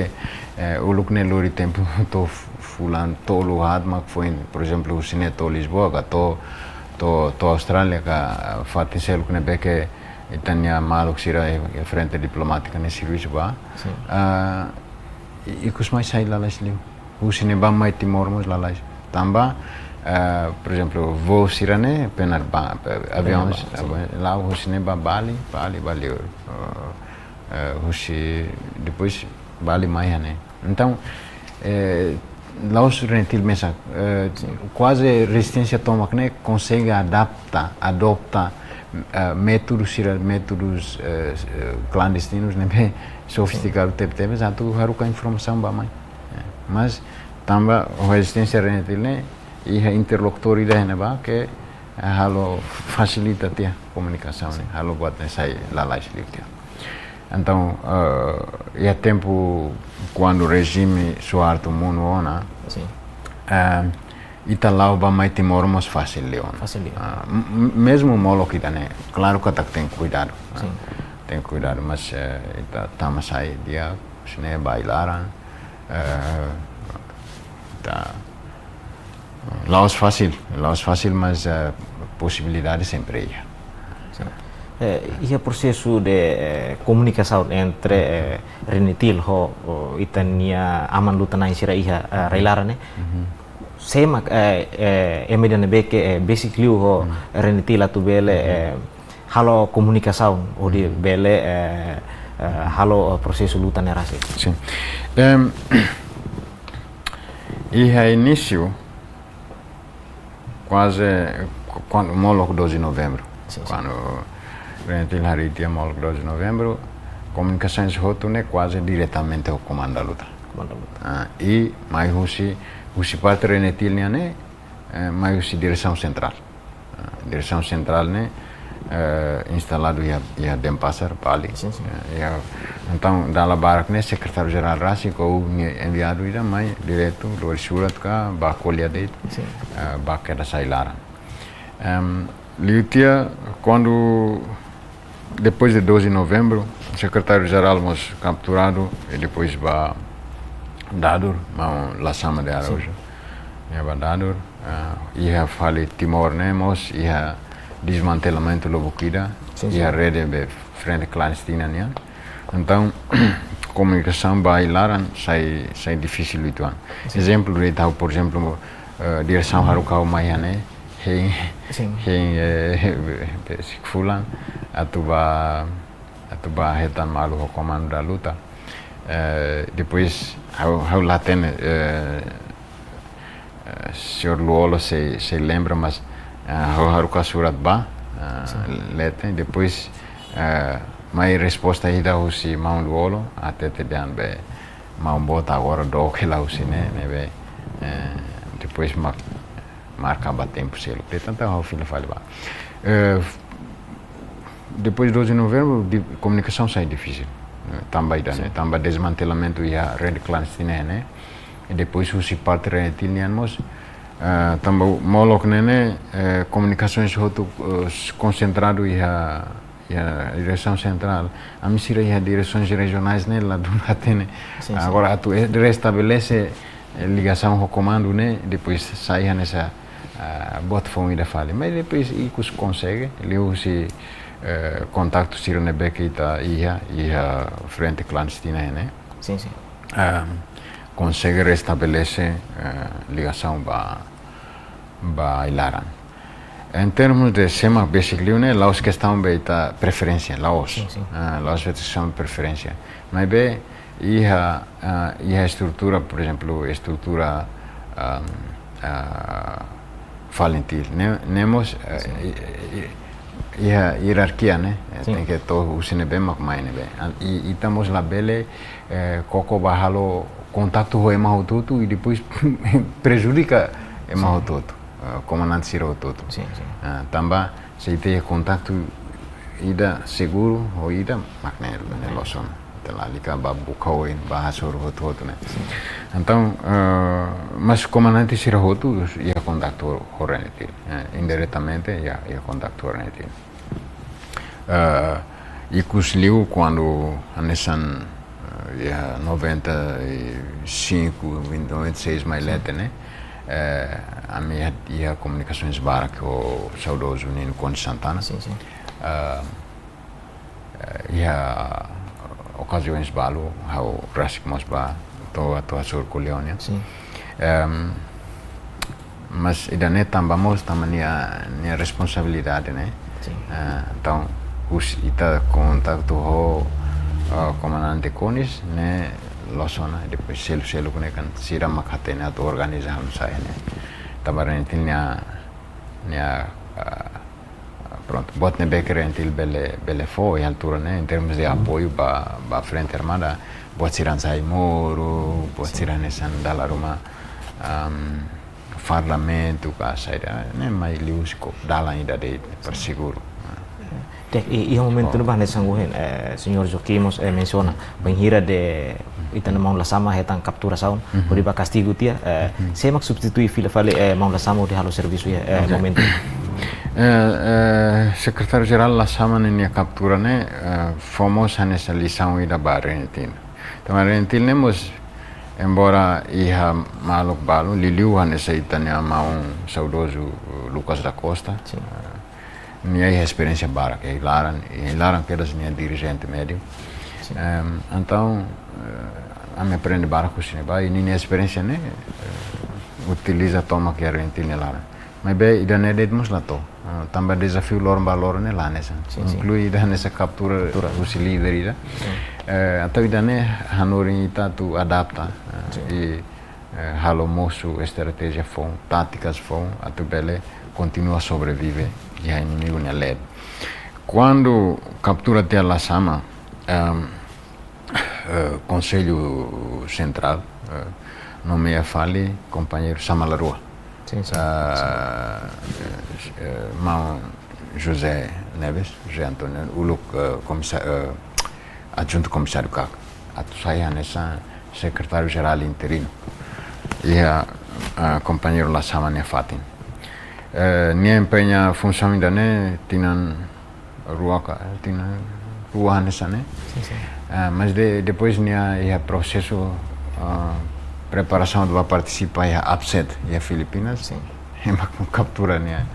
eh, uluk ne'e lori tempu to'o fu-, fulan tolu haat mak foin, por ezemplu, husi ne'e to'o Lisboa, ka to'o, to'o, to'o Austrália, ka, eh, fatin seluk ne'ebé ke ita-nia maluk sira iha, iha frente diplomátika ne'e servisu ba. Sin. Ah, i-, ikus mai sai lalais liu. Husi ne'e ba mai Timor mós lalais. Tanba, eh, por ezemplu, voo sira ne'e penerbangan, pe-, aviões, penerbangan, sin. Aviões, la'o husi ne'e ba Bali, Bali, Bali, eh, eh, husi, depois Bali mai iha ne'e. Entaun, eh, la'ós RENETIL mesak, eh, sin, kuaze rezisténsia tomak ne'e konsege adapta, adota, eh, métodu sira, métodus, eh, eh, klandestinus ne'ebé sofistikadu, sin, tebetebes, atu haruka informasaun ba mai. Eh, mas tanba ho rezisténsia RENETIL ne'e, iha interlokutór ida iha ne'ebá ke, eh, halo fasilita tiha komunikasaun ne'e, sin, halo buat ne'e sai lalais liu tiha. Entaun, eh, iha tempu kuandu rejime Suharto monu ona, sin, eh, ita la'o ba mai Timor mós fasil liu ona. Fasil liu ona. Ah, m-, m-, mezmu molok ida-ne'e, klaru katak tenke kuidadu. Sin. Tenke kuidadu, mas, eh, ita tama sai di'ak, husi ne'e ba ai-laran, eh, ita la'ós fasil, la'ós fasil, mas, eh, posibilidade sempre iha. Sin. Eh, iha prosesu de, eh, komunikasaun entre, eh, RENETIL ho, ho ita-nia aman luta-na'in sira iha, eh, rai-laran ne'e. Mhm. Sé mak, eh, eh, ema ida ne'ebé ke, eh, besik liu ho, mhm, RENETIL atu bele, mhm, eh, halo komunikasaun hodi, mhm, bele, eh, eh, halo, eh, prosesu luta ne'e rasik. Sin. Em, iha inísiu, kuaze ku-, kuandu molok doze de Novembru. Sin, sin. Kuandu RENETIL harii tiha molok doze de Novembru, komunikasaun hotu ne'e kuaze diretamente ho Komandu da Luta. Komandu da Luta. Ah, i mai husi, husi parte RENETIL nian ne'e, eh, mai husi Diresaun Sentrál. Ah, Diresaun Sentrál ne'e, eh, instaladu iha, iha Denpasar, Bali. Sin, sin. Eh, iha, entaun, dala barak ne'e Sekretáriu-Jerál rasik ou nia enviadu ida mai diretu, lori surat ka ba ko'alia de'it, sin, eh, ba kedas ai-laran. Em, liu tiha, kuandu, depois de doze de Novembru, Sekretáriu-Jerál mós kapturadu, i depois ba dadur, maun Lasama de Araújo. Sin. Nia ba dadur, ah, iha fali Timor ne'e mós, iha desmantelamentu lubuk ida, sin, sin, iha rede be frente klandestina nian. Entaun, komunikasaun ba ai-laran sai, sai difisil uitoan. Sin. Ezemplu, ita, por ezemplu, eh, diresaun, mhm, haruka ha'u mai iha ne'e, hein, sin, hein, eh, besik fulan, atu ba, atu ba hetan malu ho Komandu da Luta. Eh, depois, ha'u, ha'u la hatene, eh, eh, señór Lú-Olo sei, sei lembra, mas, eh, ha'u haruka surat ba, eh, sin, leten, depois, eh, mai resposta ida husi maun Lú-Olo, hatete dehan be maun boot agora dook hela husi ne'e, ne'ebé, eh, depois ma-, marka ba tempu seluk. Depois entaun ha'u fila fali ba. Eh, depois doze de Novembru, di-, komunikasaun sai difisil. Eh, tanba ida-ne'e, sin, tanba desmantelamentu iha rede klandestina ne'e. I depois husi parte RENETIL nian mós, eh, tanba molok ne'e ne'e, eh, komunikasaun hotu, eh, konsentradu iha, iha Diresaun Sentrál. Ami sira iha diresoens rejionais ne'e ladún hatene. Sin, sin. Agora atu, eh, restabelese, eh, ligasaun ho komandu ne'e, depois sai hanesan, ah, buat foun ida fali. Mas depois ikus konsege, liuhusi, eh, kontaktu sira ne'ebé ke ita iha, iha frente klandestina ne'e. Sin, sin. Ah, konsege restabelese, eh, ligasaun ba, ba ai-laran. Em termos de sé mak besik liu ne'e, la'ós kestaun be ita preferénsia, la'ós. Sin, sin. Ah, la'ós kestaun preferénsia. Maibé, iha, ah, iha estrutura, por ezemplu, estrutura, ah, ah, Fali uitoan, ne'e, ne'e mós, eh, i-, i-, iha ierarkia, ne'e? Eh, tenke to'o husi ne'ebé mak mai ne'ebé. An-, i-, ita mós labele, eh, koko ba halo kontaktu ho ema hotu-hotu i depois prejudika ema hotu-hotu. Eh, komandante sira hotu-hotu. Ah, tanba se ita iha kontaktu ida seguru ho ida, mak ne'e, ne'e loos ona. Ita lalika ba buka oin, ba hasoru hotu-hotu, ne'e? Entaun, eh, mas komandante sira hotu iha kontaktu ho RENETIL, eh, indiretamente iha, iha kontaktu ho RENETIL. Eh, ikus liu kuandu hanesan, eh, iha noventa e cinco, noventa e seis mai leten, ne'e? Eh, ami iha, iha komunikasoens barak ho saudozu Nino Konis Santana. Eh, eh, iha okaziaun balu, ha'u rasik mós ba, to'o atu hasoru ko'alia ho nia. Em, mas ida-ne'e tanba mós, tanba nia, nia responsabilidade, ne'e? Eh, entaun, husi ita kontaktu ho, eh, komandante Konis, ne'e loos ona, depois selu-seluk ne'e kan sira mak hatene atu organiza halo sai, ne'e? Tanba RENETIL nia, nia, eh, prontu, buat ne'ebé ke RENETIL bele, bele fó iha altura ne'e, em termos de apoiu ba, ba Frente Armada, buat sira hanesan ai-moruk, buat sira hanesan dala ruma, am, fardamentu ka saida, ne'e mai liuhusi dalan ida de'it para seguru. Di'ak, i, iha momentu ne'ebá hanesan ohin, eh, señór Joaquim mós, eh, mensiona, bainhira ita-nia maun Lasama hetan kapturasaun, hodi ba kastigu tiha, eh, sé mak substitui fila fali, eh, maun Lasama hodi halo servisu iha, eh, momentu? Eh, eh, Sekretáriu Jerál Lasama ninia kaptura ne'e, eh, fó mós hanesan lisaun ida ba RENETIL. Tanba RENETIL ne'e mós, embora iha maluk balu, liuliu hanesan ita-nia maun saudozu, eh, Lucas da Costa, eh, nia iha esperiénsia barak iha laran, iha laran kedas nia dirijente médiu. Em, entaun, eh, ami aprende barak husi ne'ebá, i ninia esperiénsia ne'e, eh, utiliza tomak iha RENETIL nia laran. Maibé ida-ne'e de'it mós la to'o. Eh, tanba dezafiu loron ba loron ne'e la hanesan. Inklui ida hanesan kaptura husi líder ida. Eh, entaun ida-ne'e hanorin ita atu adapta, eh, i eh, halo mosu estratéjia foun, tátikas foun, atu bele kontinua sobrevive iha inimigu nia leet. Kuandu kaptura tiha Lasama, ehm, eh, Konsellu Sentrál, eh, nomeia fali kompañeiru Sama Larua. Eh, eh, maun José Neves, José António, uluk, eh, komisa-, eh, adjuntu komisáriu KAK, atu sai hanesan sekretáriu jerál interinu. Iha, ah, kompañeiru Lasama nia fatin. Eh, nia empeña funsaun ida-ne'e tinan rua ka, eh, tinan rua hanesan ne'e. Eh, mas de-, depois nia iha prosesu, ah, preparasaun atu ba partisipa iha APSET iha Filipinas. Ema kaptura nia,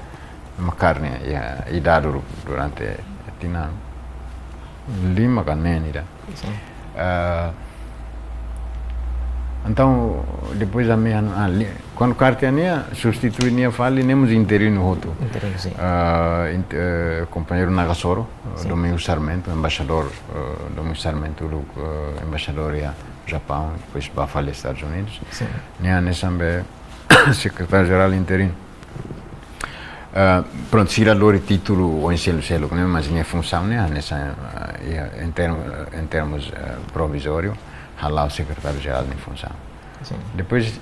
ema kaer nia iha Idaduru durante tinan lima ka neen ida. Eh, entaun, depois ami han-, ah, li-, kuandu kaer tiha nia, substitui nia fali, ne'e mós interinu hotu. Interinu, sin. Eh, int-, eh, kompañeiru Nagasoro, eh, Domingos Sarmento, embaixadór, eh, Domingos Sarmento, uluk, eh, embaixadór iha Japaun, depois ba fali Estadus Unidus. Sin. Nia hanesan be sekretáriu jerál interinu. Eh, prontu, sira lori títulu oin seluk-seluk ne'e, mas nia funsaun ne'e hanesan, eh, iha, em term-, em termos, eh, provizóriu, hala'o sekretáriu jerál nia funsaun. Sin. Depois,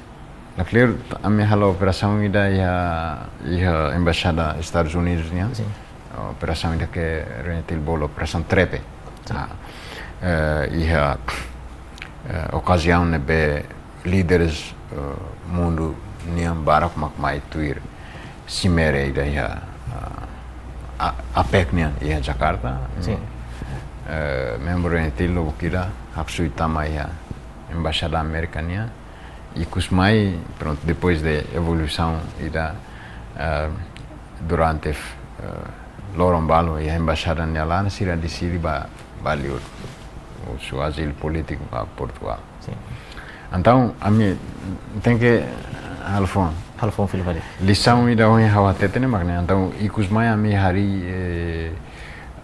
la kleur, ami hala'o operasaun ida iha, iha Embaixada Estadus Unidus nian. Sin. Operasaun ida ke RENETIL bolu Operasaun Trepe. Sin. Ah, eh, iha, eh, okaziaun ne'ebé líderes, eh, mundu nian barak mak mai tuir simeira ida iha, eh, A-, APEC nian iha Jakarta. Sin. Eh, membru RENETIL lubuk ida haksoit tama iha Embaixada Amérika nian. Ikus mai, prontu, depois de evolusaun ida, eh, durante, eh, loron balu iha embaixada nia laran, sira deside ba, ba liur, husu azilu polítiku ba Portugál. Sin. Entaun, ami tenke halo foun. Halo foun fila fali. Lisaun ida ohin ha'u hatete ne'e mak ne'e. Entaun, ikus mai ami harii, eh,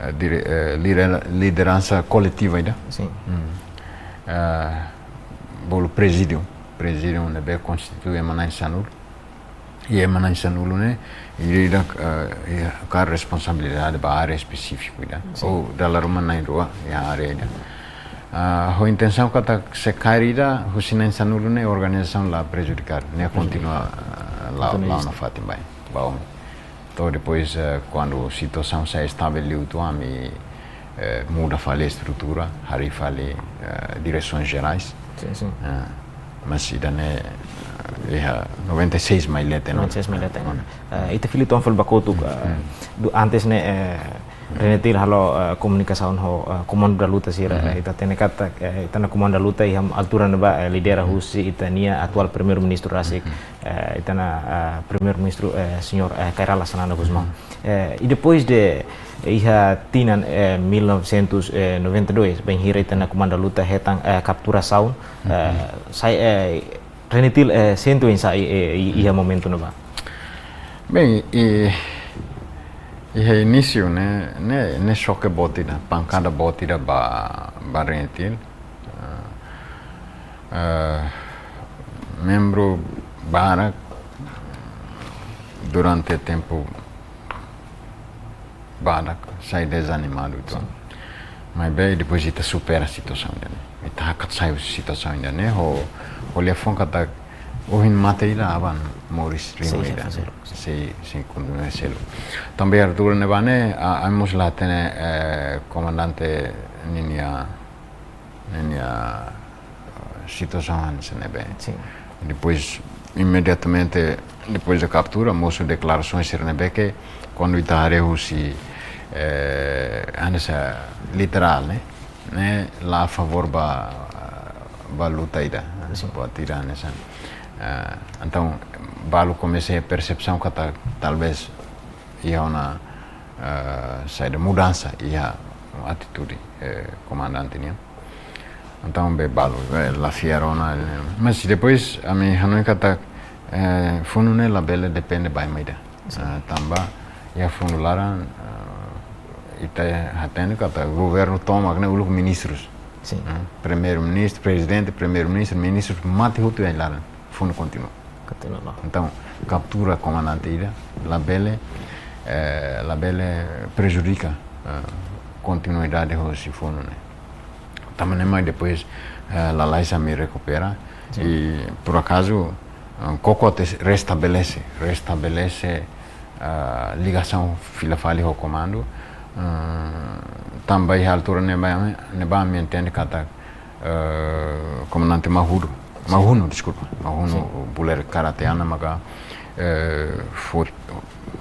eh, dire-, eh, lidera-, lideransa koletiva ida. Sin. Hmm. Eh, bolu prezídiu. Prezídiu ne'ebé konstitui ema na'in sanulu. iha ema na'in-sanulu ne'e, ida-idak, eh, iha kaer responsabilidade ba área espesífiku ida. Sin. Ou dala ruma na'in-rua iha área ida. Ah, ho intensaun katak se kaer ida, husi na'in-sanulu ne'e organizasaun la prejudikadu, ne'e kontinua, ah, la, Kontinua la'o iha. Nafatin ba, ba oin. To'o depois, eh, kuandu situasaun sai estável liu uitoan, ami, eh, muda fali estrutura, harii fali, eh, diresoens jerais. Sin, sin. Eh, mas ida-ne'e, eh, iha noventa e seis mai leten ona. Noventa e seis mai leten ona. Eh, ita fila uitoan fali ba kotuk, eh, du-, antes ne'e, eh, Renetil halo, eh, komunikasaun ho, eh, komandu da luta sira, eh, ita hatene katak, eh, ita-nia komandu da luta iha altura ne'ebá, eh, lidera husi ita-nia atuál Primeiru-Ministru rasik, eh, ita-nia, eh, Primeiru-Ministru, eh, señór, eh, Kay Rala Xanana Gusmão. Eh, e depois de, eh, iha tinan, eh, mil novecentos e noventa e dois, bainhira ita-nia komandu da luta hetan, eh, kapturasaun, eh, sai, eh, Renetil, eh, sente oinsá i, i, i, iha momentu ne'ebá? Bem, e, iha inísiu, ne'e, ne'e, ne'e xoke boot ida, pankada boot ida ba, ba Renetil. Ah, ah, membru barak durante tempu barak sai dezanimadu uitoan. Sin. Maibé depois ita supera situasaun ida-ne'e. Ita hakat sai husi situasaun ida-ne'e, ho, ho liafuan katak ohin mate ida aban moris, sin, ruma ida. Sin, sin. Sei, sei kontinua seluk. Tanba iha altura ne'ebá ne'e, a, ami mós la hatene, eh, komandante ninia ninia situasaun hanesan ne'ebé. Sin. Depois, imediatamente depois da kaptura, mosu deklarasaun sira ne'ebé ke kuandu ita haree husi, eh, hanesan literál, ne'e, ne'e la a favór ba, ba luta ida, Sin. Ba tira hanesan. Eh, entaun, balu komesa persepsaun katak talvés iha ona, eh, saida, mudansa iha atitude, eh, komandante nian. Entaun be balu, eh, la fiar ona, eh, mas depois ami hanoin katak, eh, funu ne'e labele depende ba ema ida. Sin. Eh, tanba iha fundu laran, eh, ita hatene katak governu tomak ne'e uluk ministrus. Sin. Eh, primeiru-ministru, prezidente, primeiru-ministru, ministrus mate hotu iha laran, funu kontinua. Kontinua. Entaun, kaptura komandante ida labele, eh, labele prejudika, eh, kontinuidade husi funu ne'e. Tanba ne'e mai depois, eh, lalais ami rekupera. Sin. I, por akazu, eh, koko atu restabelese, restabelese, eh, ligasaun fila fali ho komandu. Eh, tanba iha altura ne'ebá, ne'ebá ami entende katak, eh, komandante Mahudu, Mahunu, deskulpa, Mahunu, Sin. Buler Karate Ana maka, eh, fó,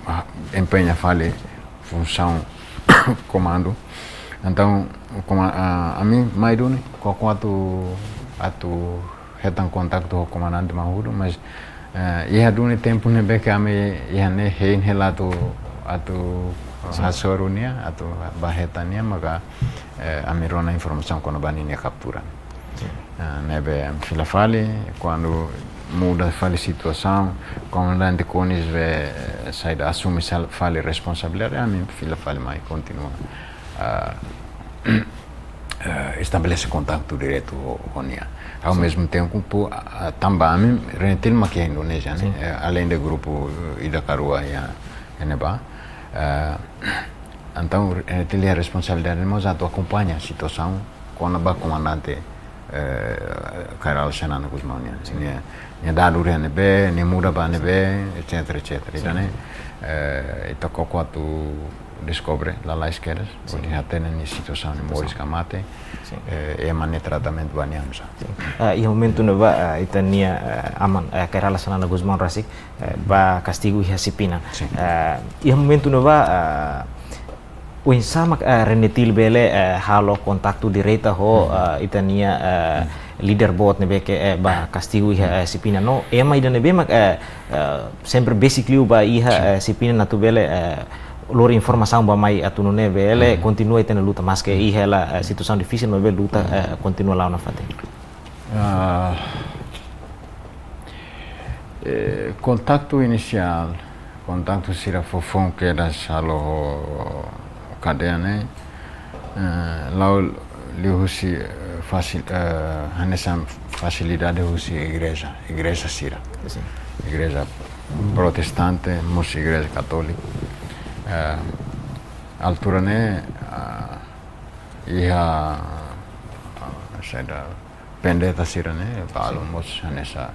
ah, empeña fali funsaun komandu. Entaun, koma-, ah, ami mai duni, koko atu, atu hetan kontaktu ho komandante Mahudu, mas, eh, iha duni tempu ne'ebé ke ami iha ne'e hein hela atu, atu Sin. Hasoru nia, atu ba hetan nia, maka, eh, ami rona informasaun kona-ba ninia kaptura. Sin. Eh, ne'ebé fila fali, kuandu muda fali situasaun, komandante Konis be, eh, saida, asume sal-, fali responsabilidade, ami fila fali mai kontinua, ah, eh, estabelese kontaktu diretu ho, ho nia. Ao Sin. Mesmo tempo, ah, tanba ami, Renetil mak iha Indonézia, ne'e? Sin. Eh, além de grupu, eh, ida ka rua iha, iha ne'ebá. Eh, entaun, Renetil iha responsabilidade mós atu akompaña situasaun kona-ba komandante, eh, Kay Rala Xanana Gusmão nian. Sin. Nia, nia dadu iha ne'ebé, nia muda ba ne'ebé, et cetera, et cetera. Sin. Entaun, eh, ita koko atu deskobre lalais kedas, Sin. Hodi hatene nia situasaun, Situasaun. Moris ka mate, Sin. Eh, ema ne'e tratamentu ba nia oinsá. Sin. Ah, iha momentu ne'ebá, ah, ita-nia, ah, aman, eh, Kay Rala Xanana Gusmão rasik, eh, bá kastigu iha Sipina. Sin. Eh, iha momentu ne'ebá, ah, oinsá mak, eh, Renetil bele, eh, halo kontaktu direta ho, Mhm. eh, ita-nia, eh, Mhm. líder boot ne'ebé ke, eh, bá kastigu iha, eh, Sipina no, ema ida ne'ebé mak, eh, eh, sempre besik liu ba iha, Sin. Eh, Sipina atu bele, eh, lori informasaun ba mai atu nune'e bele Mhm. kontinua ita-nia luta, maske Mhm. iha hela, eh, situasaun difisil, maibé luta, Mhm. eh, kontinua la'o nafatin. Ah, eh, kontaktu inisiál, kontaktu sira fofoun kedas halo ho kadeia ne'e, eh, la'o liuhusi, eh, fasil-, eh, hanesan fasilidade husi igreja, igreja sira. Sin. Igreja protestante, mós igreja katólika. Eh, altura ne'e, ah, iha, ah, saida, pendeta sira ne'e, balu mós hanesan,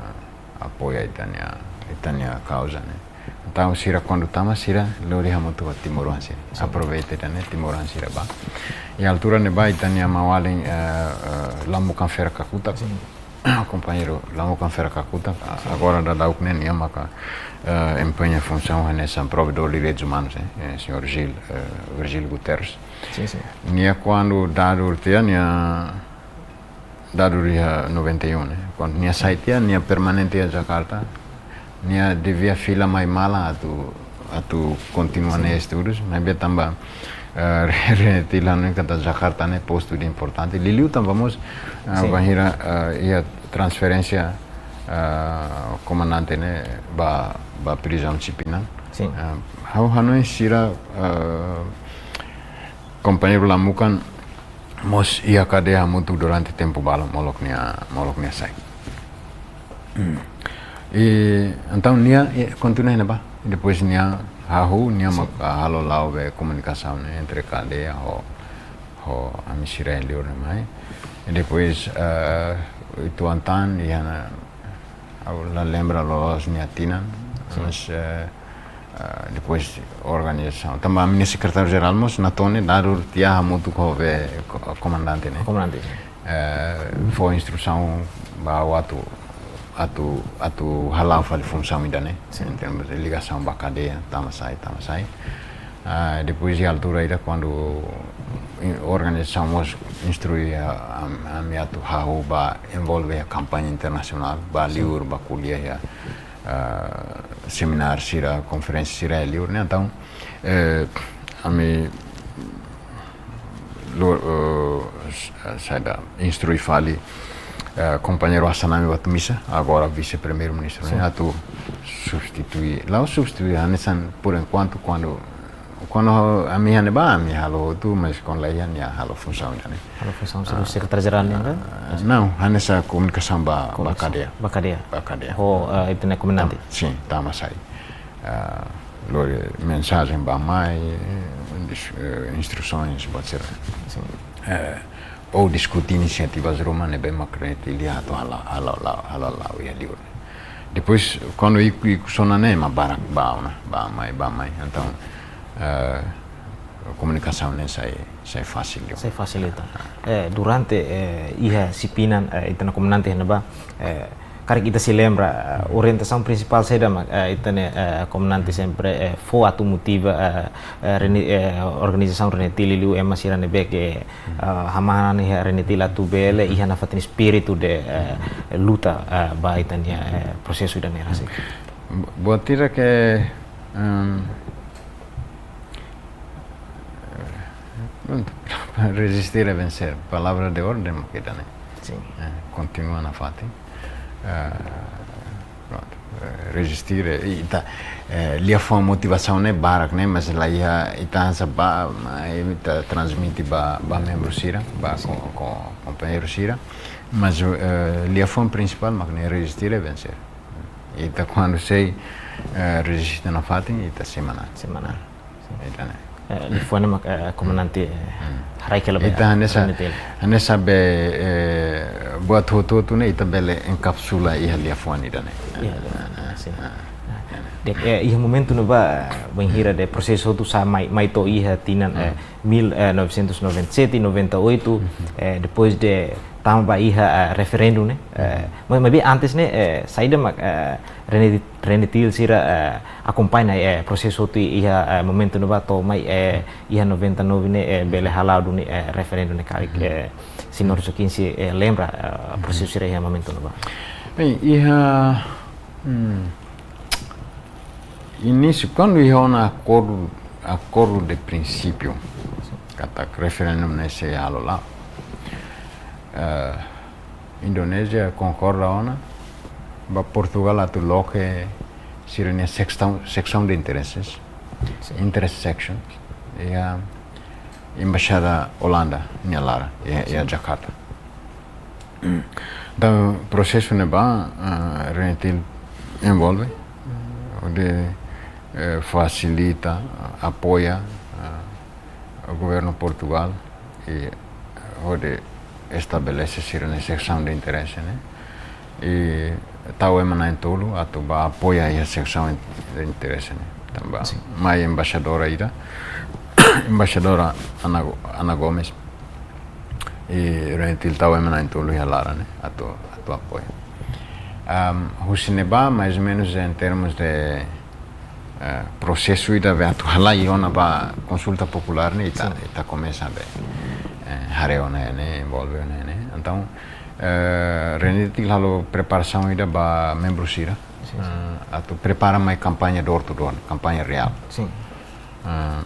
ah, apoia ita-nia, ita-nia kauza ne'e. Entaun sira kuandu tama sira lori hamutuk ho timoroan sira. Aproveita ida-ne'e timoroan sira bá. Iha altura ne'ebá ita-nia maun-alin, eh, eh, Lamukan Fera Kakutak. Kompañeiru Lamukan Fera Kakutak, a-, agora daudauk ne'e nia maka, eh, empeña funsaun hanesan provedór de direitus umanus, eh, eh, señór Gil, eh, Virgílio Guterres. Nia kuandu daudaun tiha nia daudaun iha noventa e um, eh. Kuandu nia sai tiha, nia permanente iha Jakarta, nia devia fila mai mala atu, atu kontinua nia estudus, maibé tanba, eh, Renetil hanoin katak Jakarta ne'e postu ida importante. Liuliu tanba mós, eh, bainhira, eh, iha transferénsia, eh, komandante ne'e ba, ba prizaun Sipinang. Eh, ha'u hanoin sira, eh, kompañeiru Lamukan mós iha kadeia hamutuk durante tempu balu, molok nia, molok nia sai. I entaun nia, eh, kontinua iha ne'ebá. Depois nia hahú, nia maka halo la'o be komunikasaun ne'e entre kadeia ho, ho ami sira iha liur ne'e mai. I depois, eh, uitoan tan, iha ne'e, ha'u la lembra loloos nia tinan, mas, eh, eh, depois organizasaun. Tanba ami-nia sekretáriu jerál mós Natone daudaun tiha hamutuk ho be ko-, komandante ne'e. Komandante. Eh, fó instrusaun ba ha'u atu, atu, atu hala'o fali funsaun ida-ne'e. Em termos de ligasaun ba kadeia, tama sai, tama sai. Ah, depois de altura ida kuandu in-, organizasaun mós instrui, ah, am-, ami atu hahú ba envolve iha kampaña internasionál, ba liur, ba ko'alia iha, ah, semináriu sira, konferénsia sira iha liur, ne'e. Entaun, eh, ami lo, eh, s-, saida, instrui fali, eh, kompañeiru Assanami Batumisa, agora vise-primeiru-ministru, ne'e, atu substitui, la'ós substitui, hanesan, por enkuantu, kuandu, kuandu ami iha ne'ebá, ami halo hotu, mas kuandu la iha nia halo funsaun ida-ne'e. Halo funsaun sebagai sekretáriu jerál nian ka? Ah, não, hanesan komunikasaun ba, ba kadeia. Ba kadeia. Ba kadeia. Ho, eh, ita-nia komandante. Sin, tama sai. Ah, lori mensajen bá mai, eh, dis-, eh, instrusoens, buat sira. Eh, ou diskute inisiativas ruma ne'ebé mak Renetil atu hala'o, hala'o, hala'o, hala'o iha liur. Depois, kuandu ikus, ikus ona ne'e mak barak bá ona, bá mai, bá mai. Entaun, eh, komunikasaun ne'e sai, sai fasil liu. Sai fasil liu. Eh, durante, eh, iha Sipinang, eh, ita-nia komandante iha ne'ebá, eh, karik ita sei lembra, eh, orientasaun prinsipál saida mak, eh, ita-nia, eh, komandante sempre, eh, fó atu motiva, eh, eh, Rene-, eh, organizasaun Renetil liuliu ema sira ne'ebé ke, eh, hamahan iha Renetil atu bele iha nafatin espíritu de, eh, luta, eh, ba ita-nia, eh, prosesu ida-ne'e rasik. Bu-, buat ida ke, em, pronto, resistir é vencer. Palavra de ordem mak ida-ne'e. Sin. Eh, kontinua nafatin. Eh, pronto. Eh, resistir, eh, ita, eh, liafuan motivasaun ne'e barak ne'e, mas la iha ita hanesan bá, mai ita transmite ba, ba membru sira, ba ko-, ko-, kompañeiru sira. Mas, eh, liafuan prinsipál mak ne'e resistir é vencer. Ita kuandu sei, eh, reziste nafatin, ita sei manán. Sei manán. Ita ne'e. Eh, liafuan ne'e mak, eh, komandante, eh, haraik hela ba ita hanesan, Renetil. Hanesan be, eh, buat hotu-hotu ne'e ita bele enkapsula iha liafuan ida-ne'e. Iha liafuan, ah, sin. Ah, ah. Di'ak, eh, iha momentu ne'ebá, eh, bainhira de prosesu hotu sa'e mai, mai to'o iha tinan, eh, mil novecentos e noventa e sete, noventa e oito, eh, depois de tama ba iha, eh, referendu ne'e, eh, ma-, maibé antes ne'e, eh, saida mak, eh, Rene-, Renetil sira, eh, akompaña, eh, prosesu hotu iha, eh, momentu ne'ebá to'o mai, eh, iha noventa e nove ne'e, eh, bele hala'o duni, eh, referendu ne'e karik, eh, señór Joaquim sei, eh, lembra, eh, prosesu sira iha momentu ne'ebá. Bem, iha, hmm, inísiu, kuandu iha ona akordu, akordu de prinsípiu, katak referendu ne'e sei halo la'o. Eh, Indonézia konkorda ona, ba Portugal atu loke sira-nia seksaun, seksaun de interesses, sin, interest section, iha Embaixada Olanda nia laran, iha, iha, sin, Jakarta. Entaun, prosesu ne'ebá, ah, Renetil envolve, hodi, eh, fasilita, apoia, eh, governu Portugal i hodi estabelese sira-nia seksaun de interese ne'e. I tau ema na'in-tolu atu bá apoia iha seksaun de interese ne'e. Tanba mai embaixadora ida, embaixadora Ana, Ana Gomes, i RENETIL tau ema na'in-tolu iha laran ne'e atu, atu apoia. Am, husi ne'ebá, mais ou menus em termos de, eh, prosesu ida be atu halai ona ba konsulta populár ne'e, ita, ita komesa be, eh, haree ona ne'e, envolve ona ne'e. Entaun, eh, RENETIL halo preparasaun ida ba membru sira, eh, atu prepara mai kampaña door to door, kampaña reál. Eh,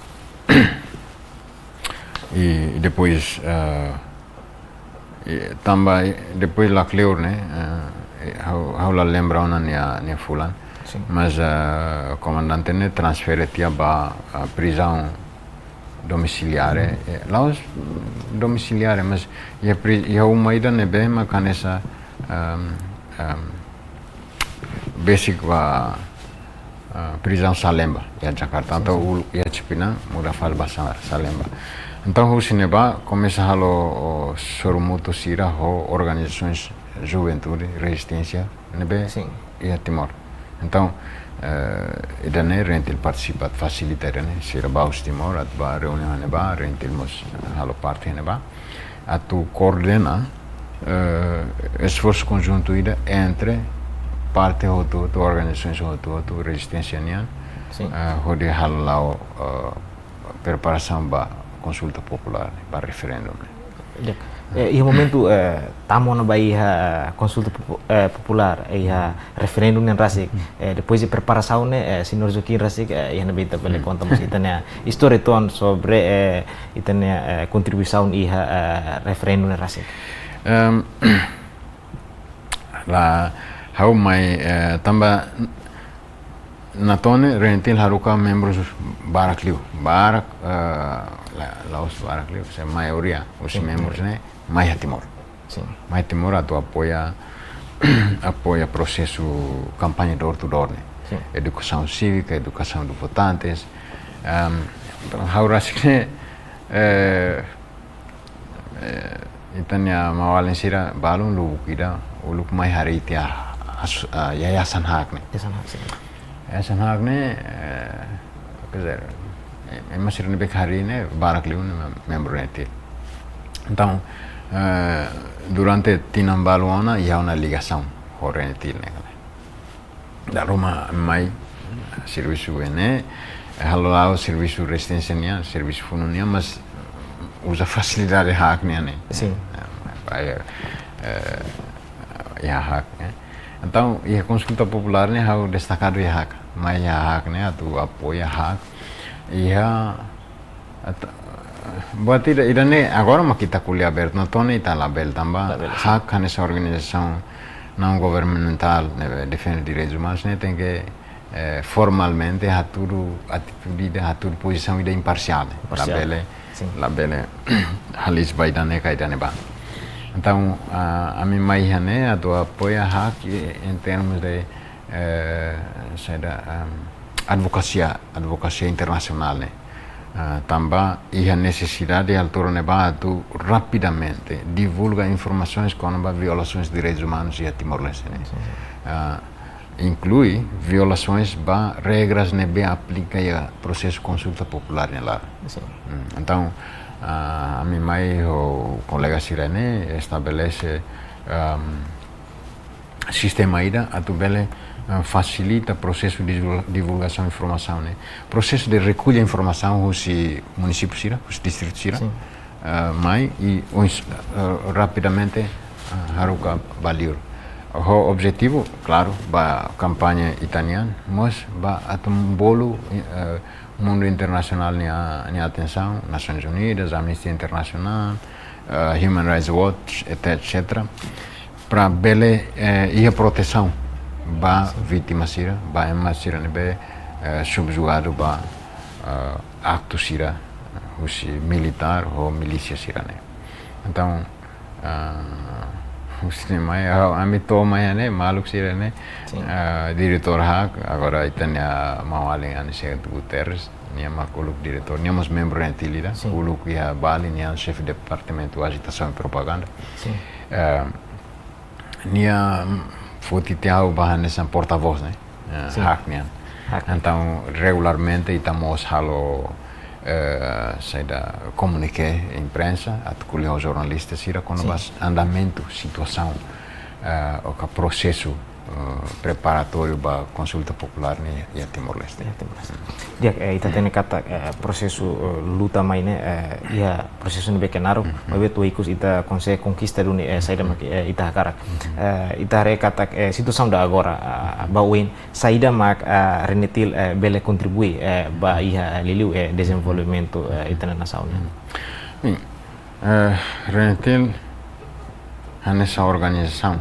i, i depois, eh, i tanba, i depois la kleur ne'e, eh, i ha'u, ha'u la lembra ona nia, nia fulan. Mas, eh, komandante ne'e transfere tiha ba, eh, prizaun domisiliária. Eh, la'ós, mm, domisiliária, mas iha pri-, iha uma ida ne'ebé mak hanesan, ehm, ehm, besik ba, ah, prizaun Salemba iha Jakarta. Entaun uluk iha Cipinang, muda fali ba Sa-, Salemba. Entaun husi ne'ebá komesa halo, o, sorumutu sira ho organizasoens juventude, rezisténsia ne'ebé iha Timor. Entaun, eh, ida-ne'e RENETIL partisipa, fasilita ida-ne'e, sira bá husi Timor, atu bá reuniaun ne'ebá, RENETIL mós halo parte ne'ebá. Atu koordena, eh, esforsu konjuntu ida entre parte hotu-hotu, organizasoens hotu-hotu, rezisténsia nian, eh, hodi halo la'o, eh, preparasaun ba konsulta populár, ba referendu. Di'ak. Eh, iha momentu, eh, tama ona ba iha konsulta popu-, eh, populár, eh, iha referendu nian rasik. Eh, depois de preparasaun ne'e, eh, Señór Joaquim rasik, eh, iha ne'ebé ita bele konta mós ita-nia istória uitoan sobre, eh, ita-nia, eh, kontribuisaun iha, eh, referendu ne'e rasik. Em, la, ha'u mai, eh, tanba Natone RENETIL haruka membrus barak liu, barak, eh, la, la'ós barak liu, se maioria husi membrus ne'e mai iha Timor. Mai Timor atu apoia, apoia prosesu kampaña door to door ne'e. Edukasaun sívika, edukasaun de votantes. Em, ha'u rasik ne'e, eh, eh, ita-nia maun-alin sira balun lubuk ida uluk mai harii tiha as-, ah, yayasan HAK ne'e. Yayasan HAK, sin. Yayasan HAK ne'e, eh, quer dizer, eh, ema sira ne'ebé harii ne'e barak liu ne'e mem-, membru RENETIL. Entaun, eh, durante tinan balu ona iha ona ligasaun ho RENETIL ne'e. Dala ruma mai servisu ne'e, halo la'o servisu rezisténsia nian, servisu funu nian, mas uza fasilidade HAK nian ne'e. Sin. Eh, ba, eh, eh, iha HAK ne'e. Entaun, iha konsulta populár ne'e ha'u destakadu iha HAK. Mai iha HAK ne'e atu apoia HAK. Iha Ata-, buat ida, ida-ne'e agora mak ita ko'alia abertu, Natone ita labele tanba HAK hanesan organizasaun naun governamentál ne'ebé defende direitus umanus ne'e tenke, eh, formalmente hatudu atitude ida, hatudu pozisaun ida imparsiál ne'e. Labele, labele halo ba ida-ne'e ka ida-ne'ebá. Entaun, ah, ami mai iha ne'e atu apoia HAK em termos de, eh, saida, ehm, advokasia, advokasia internasionál ne'e. Ah, tanba iha nesesidade altura ne'ebá atu rapidamente divulga informasoens kona-ba violasoens direitus umanus iha Timor-Leste ne'e. Ah, inklui violasoens ba regras ne'ebé aplika iha prosesu konsulta populár nia laran. Mm, entaun, ah, ami mai ho kolega sira-ne'e estabelese, ehm, sistema ida atu bele, eh, fasilita prosesu de divul-, divulgasaun informasaun ne'e. Prosesu de rekolla informasaun husi munisípiu sira, husi distritu sira. Eh, mai i oins-, eh, rapidamente, eh, haruka ba liur. Ho objetivu, klaru, ba kampaña ita-nian, mas ba atu bolu, eh, mundu internasionál nia, nia atensaun, Nasoins Unidas, Amnistia Internasionál, eh, Human Rights Watch, et cetera, para bele, eh, iha protesaun ba vítima sira, ba ema sira ne'ebé, eh, subjugadu ba, eh, aktu sira husi militár ho milísia sira-ne'e. Entaun, ah, Husi mai, ah, ami to'o mai ne'e, maluk sira ne'e, sin, ah, diretór hakne'ak, agora ita-nia maun-alin Aniceto Guterres, nia mak uluk diretór, nia mós membru Rentil ida, sin, uluk iha Bali, nia xefe departamentu ajitasaun i propaganda. Sin. Ah, nia, mm, foti tiha ha'u ba hanesan portavós, ne'e? Eh, sin. Hakne'ak nian. Hakne'ak. Entaun, regularmente, ita mós halo, eh, saida, komuniké imprensa, atu ko'alia ho jornalista sira, kona-ba, sin, andamentu, situasaun, eh, ou ka prosesu, eh, preparatóriu ba konsulta populár ne'e iha Timor-Leste. Iha Timor-Leste. Di'ak, eh, ita hatene katak, eh, prosesu, eh, luta mai ne'e, eh, iha prosesu ne'ebé ke naruk, mhm, maibé tuir ikus ita konsege konkista duni, eh, saida mak, eh, ita hakarak. Mhm. Eh, ita haree katak, eh, situasaun ida agora, ah, ba oin, saida mak, ah, Rentil, eh, bele kontribui, eh, ba iha liuliu, eh, dezenvolvimentu, eh, ita-nia nasaun ne'e. Hmm. Sin. Eh, Rentil hanesan organizasaun,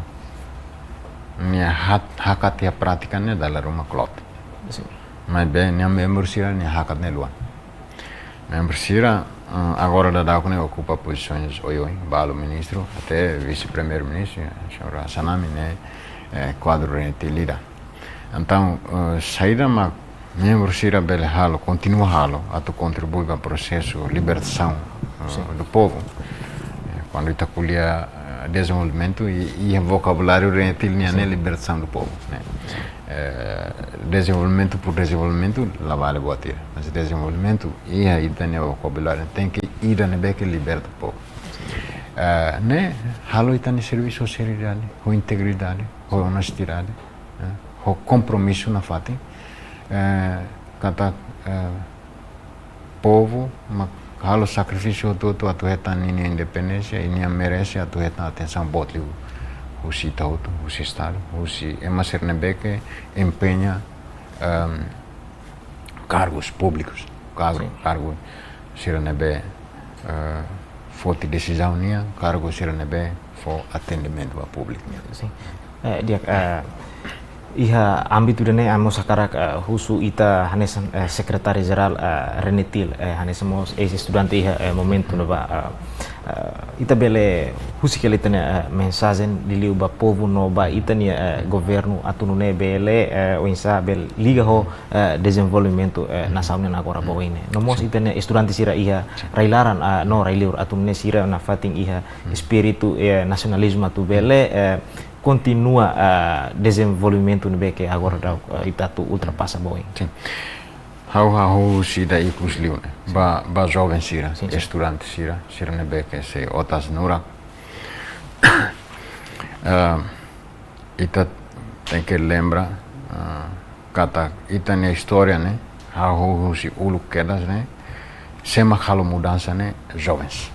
nia hat-, hakat iha prátika ne'e dala ruma kloot. Sin. Maibé nia membru sira nia hakat ne'e luan. Membru sira, eh, agora daudaun ne'e okupa pozisoens oioin, balu ministru, até vise-primeiru-ministru, señór Hassanami ne'e, eh, kuadru Rentil ida. Entaun, eh, saida mak membru sira bele halo, kontinua halo, atu kontribui ba prosesu libertasaun, eh, sin, do povu. Eh, kuandu ita ko'alia, eh, dezenvolvimentu, i, iha vokabuláriu Rentil nian ne'e, sin, libertasaun do povu, ne'e? Eh, dezenvolvimentu por dezenvolvimentu, la vale buat ida. Mas dezenvolvimentu, iha ita-nia vokabuláriu, tenke ida ne'ebé ke liberta povu. Eh, ne'e, halo ita-nia servisu ho seriedade, ho integridade, ho onestidade, eh, ho kompromisu nafatin. Eh, katak, eh, povu mak halo sakrifísiu hotu-hotu atu hetan ninia independénsia, i nia merese atu hetan atensaun boot liu husi ita hotu, husi Estadu, husi ema sira ne'ebé ke empeña, ehm, kargus públikus, kargu, sin, kargu sira ne'ebé, eh, foti desizaun nian, kargu sira ne'ebé fó atendimentu ba públiku nian. Sin. Eh, di'ak, eh, iha ámbitu ida-ne'e ami mós hakarak, eh, husu ita hanesan, eh, sekretáriu jerál, eh, Rentil, eh, hanesan mós eis-estudante iha, eh, momentu ne'ebá, eh, eh, ita bele husik hela ita-nia, eh, mensajen liuliu ba povu no ba ita-nia, eh, governu atu nune'e bele, eh, oinsá bele liga ho, eh, dezenvolvimentu, eh, nasaun nian agora ba oin ne'e. No mós, sin, ita-nia estudante sira iha, sin, rai-laran, ah, no rai-liur atu nune'e sira nafatin iha, hmm, espíritu, eh, nasionalizmu atu bele, eh, kontinua, ah, dezenvolvimentu ne'ebé ke agora daudaun, eh, ita atu ultrapasa ba oin. Sin. Ha'u, ha'u husu ida ikus liu ne'e. Sin. Ba, ba joven sira, sin, sin, estudante sira, sira ne'ebé ke sei otas nurak. Ah, ita tenke lembra, ah, katak ita-nia istória ne'e, hahú husi uluk kedas ne'e, sé mak halo mudansa ne'e, jovens.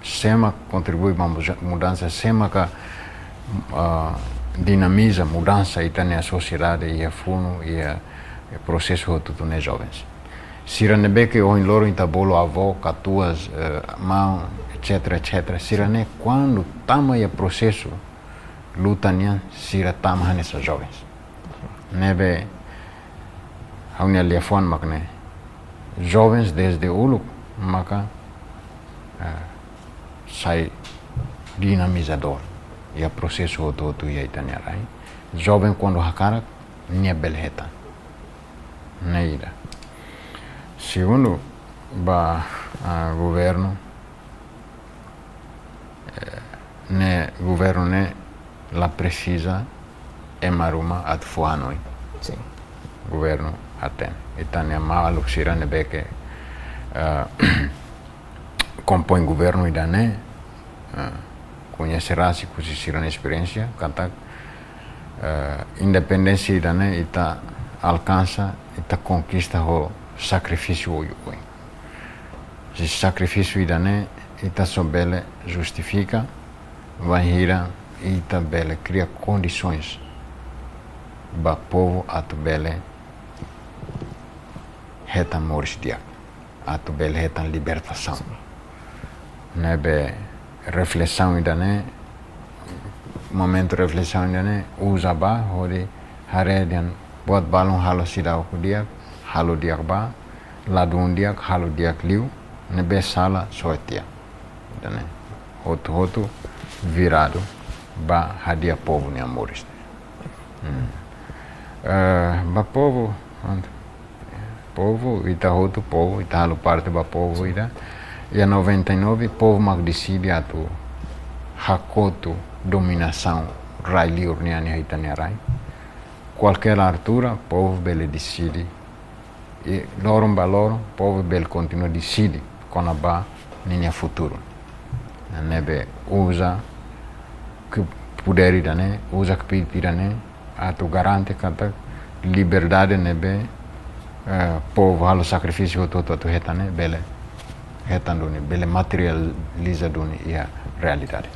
Sé mak kontribui ba muja-, mudansa, sé maka, ah, dinamiza mudansa ita-nia sosiedade iha funu, iha prosesu hotu-hotu ne'e jovens. Sira ne'ebé ke ohin loron ita bolu avó, katuas, eh, maun, et cetera, et cetera. Sira ne'e kuandu tama iha prosesu luta nian, sira tama hanesan jovens. Ne'ebé ha'u-nia liafuan mak ne'e. Jovens desde uluk maka, eh, sai dinamizadór iha prosesu hotu-hotu iha ita-nia rai. Joven kuandu hakarak, nia bele hetan. Ne'e ida. Segundu, ba, ah, governu, eh, ne'e, governu ne'e la presiza ema ruma atu fó hanoin. Sin. Governu hatene. Ita-nia maluk sira ne'ebé ke, eh, kompoin governu ida-ne'e, eh, koñese rasik husi sira-nia esperiénsia, katak, eh, independénsia ida-ne'e ita alkansa, ita konkista ho sakrifísiu oioin. Husi sakrifísiu ida-ne'e ita só bele justifika bainhira ita bele kria kondisoens ba povu atu bele hetan moris di'ak, atu bele hetan libertasaun. Sin. Ne'ebé reflesaun ida-ne'e, momentu reflesaun ida-ne'e, uza ba, hodi haree dehan buat balun halo seidauk di'ak, halo di'ak ba, ladún di'ak, halo di'ak liu, ne'ebé sala soe tiha. Ida-ne'e, hotu-hotu, viradu ba hadi'a povu nia moris. Hmm. Eh, ba povu, prontu. Povu, ita hotu povu, ita halo parte ba povu ida. Iha noventa e nove, povu mak deside atu hakotu dominasaun rai-liur nian iha ita-nia rai. Kualkér altura, povu bele deside. I loron ba loron, povu bele kontinua deside kona-ba ninia futuru. Ne'ebé uza ke poderi ida-ne'e, uza ke piti ida-ne'e, atu garante katak liberdade ne'ebé, eh, povu halo sakrifísiu hotu-hotu atu hetan ne'e, bele hetan duni, bele materializa duni iha realidade.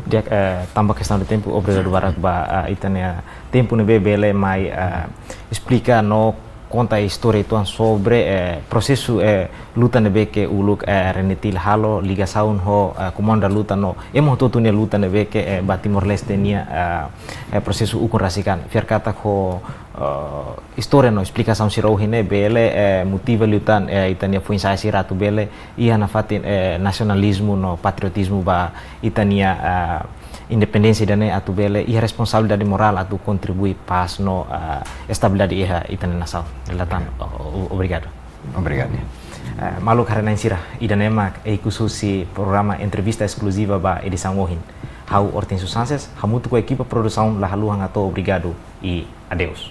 Di'ak, eh, tanba kestaun de tempu, obrigadu barak ba, eh, ita-nia tempu ne'ebé bele mai, eh, esplika no konta istória uitoan sobre, eh, prosesu, eh, luta ne'ebé ke uluk, eh, René Til halo, ligasaun ho, eh, Komandu da Luta no ema hotu-hotu nia luta ne'ebé ke, eh, ba Timor-Leste nia, eh, eh, prosesu ukun rasik an. Fiar katak ho, eh, istória no esplikasaun sira ohin ne'e bele, eh, motiva liután, eh, ita-nia foin-sa'e sira atu bele iha nafatin, eh, nasionalizmu no patriotizmu ba ita-nia, eh, independénsia ida-ne'e atu bele iha responsabilidade morál atu kontribui pás no, eh, estabilidade iha ita-nia nasaun. Dala ida tan, o-, o-, obrigadu. Obrigadu. Eh, maluk haree-na'in sira, ida-ne'e mak ikus husi programa entrevista eskluziva ba edisaun ohin. Ha'u Hortensio Sanches, hamutuk ho ekipa produsaun la haluha hato'o obrigadu i adeus.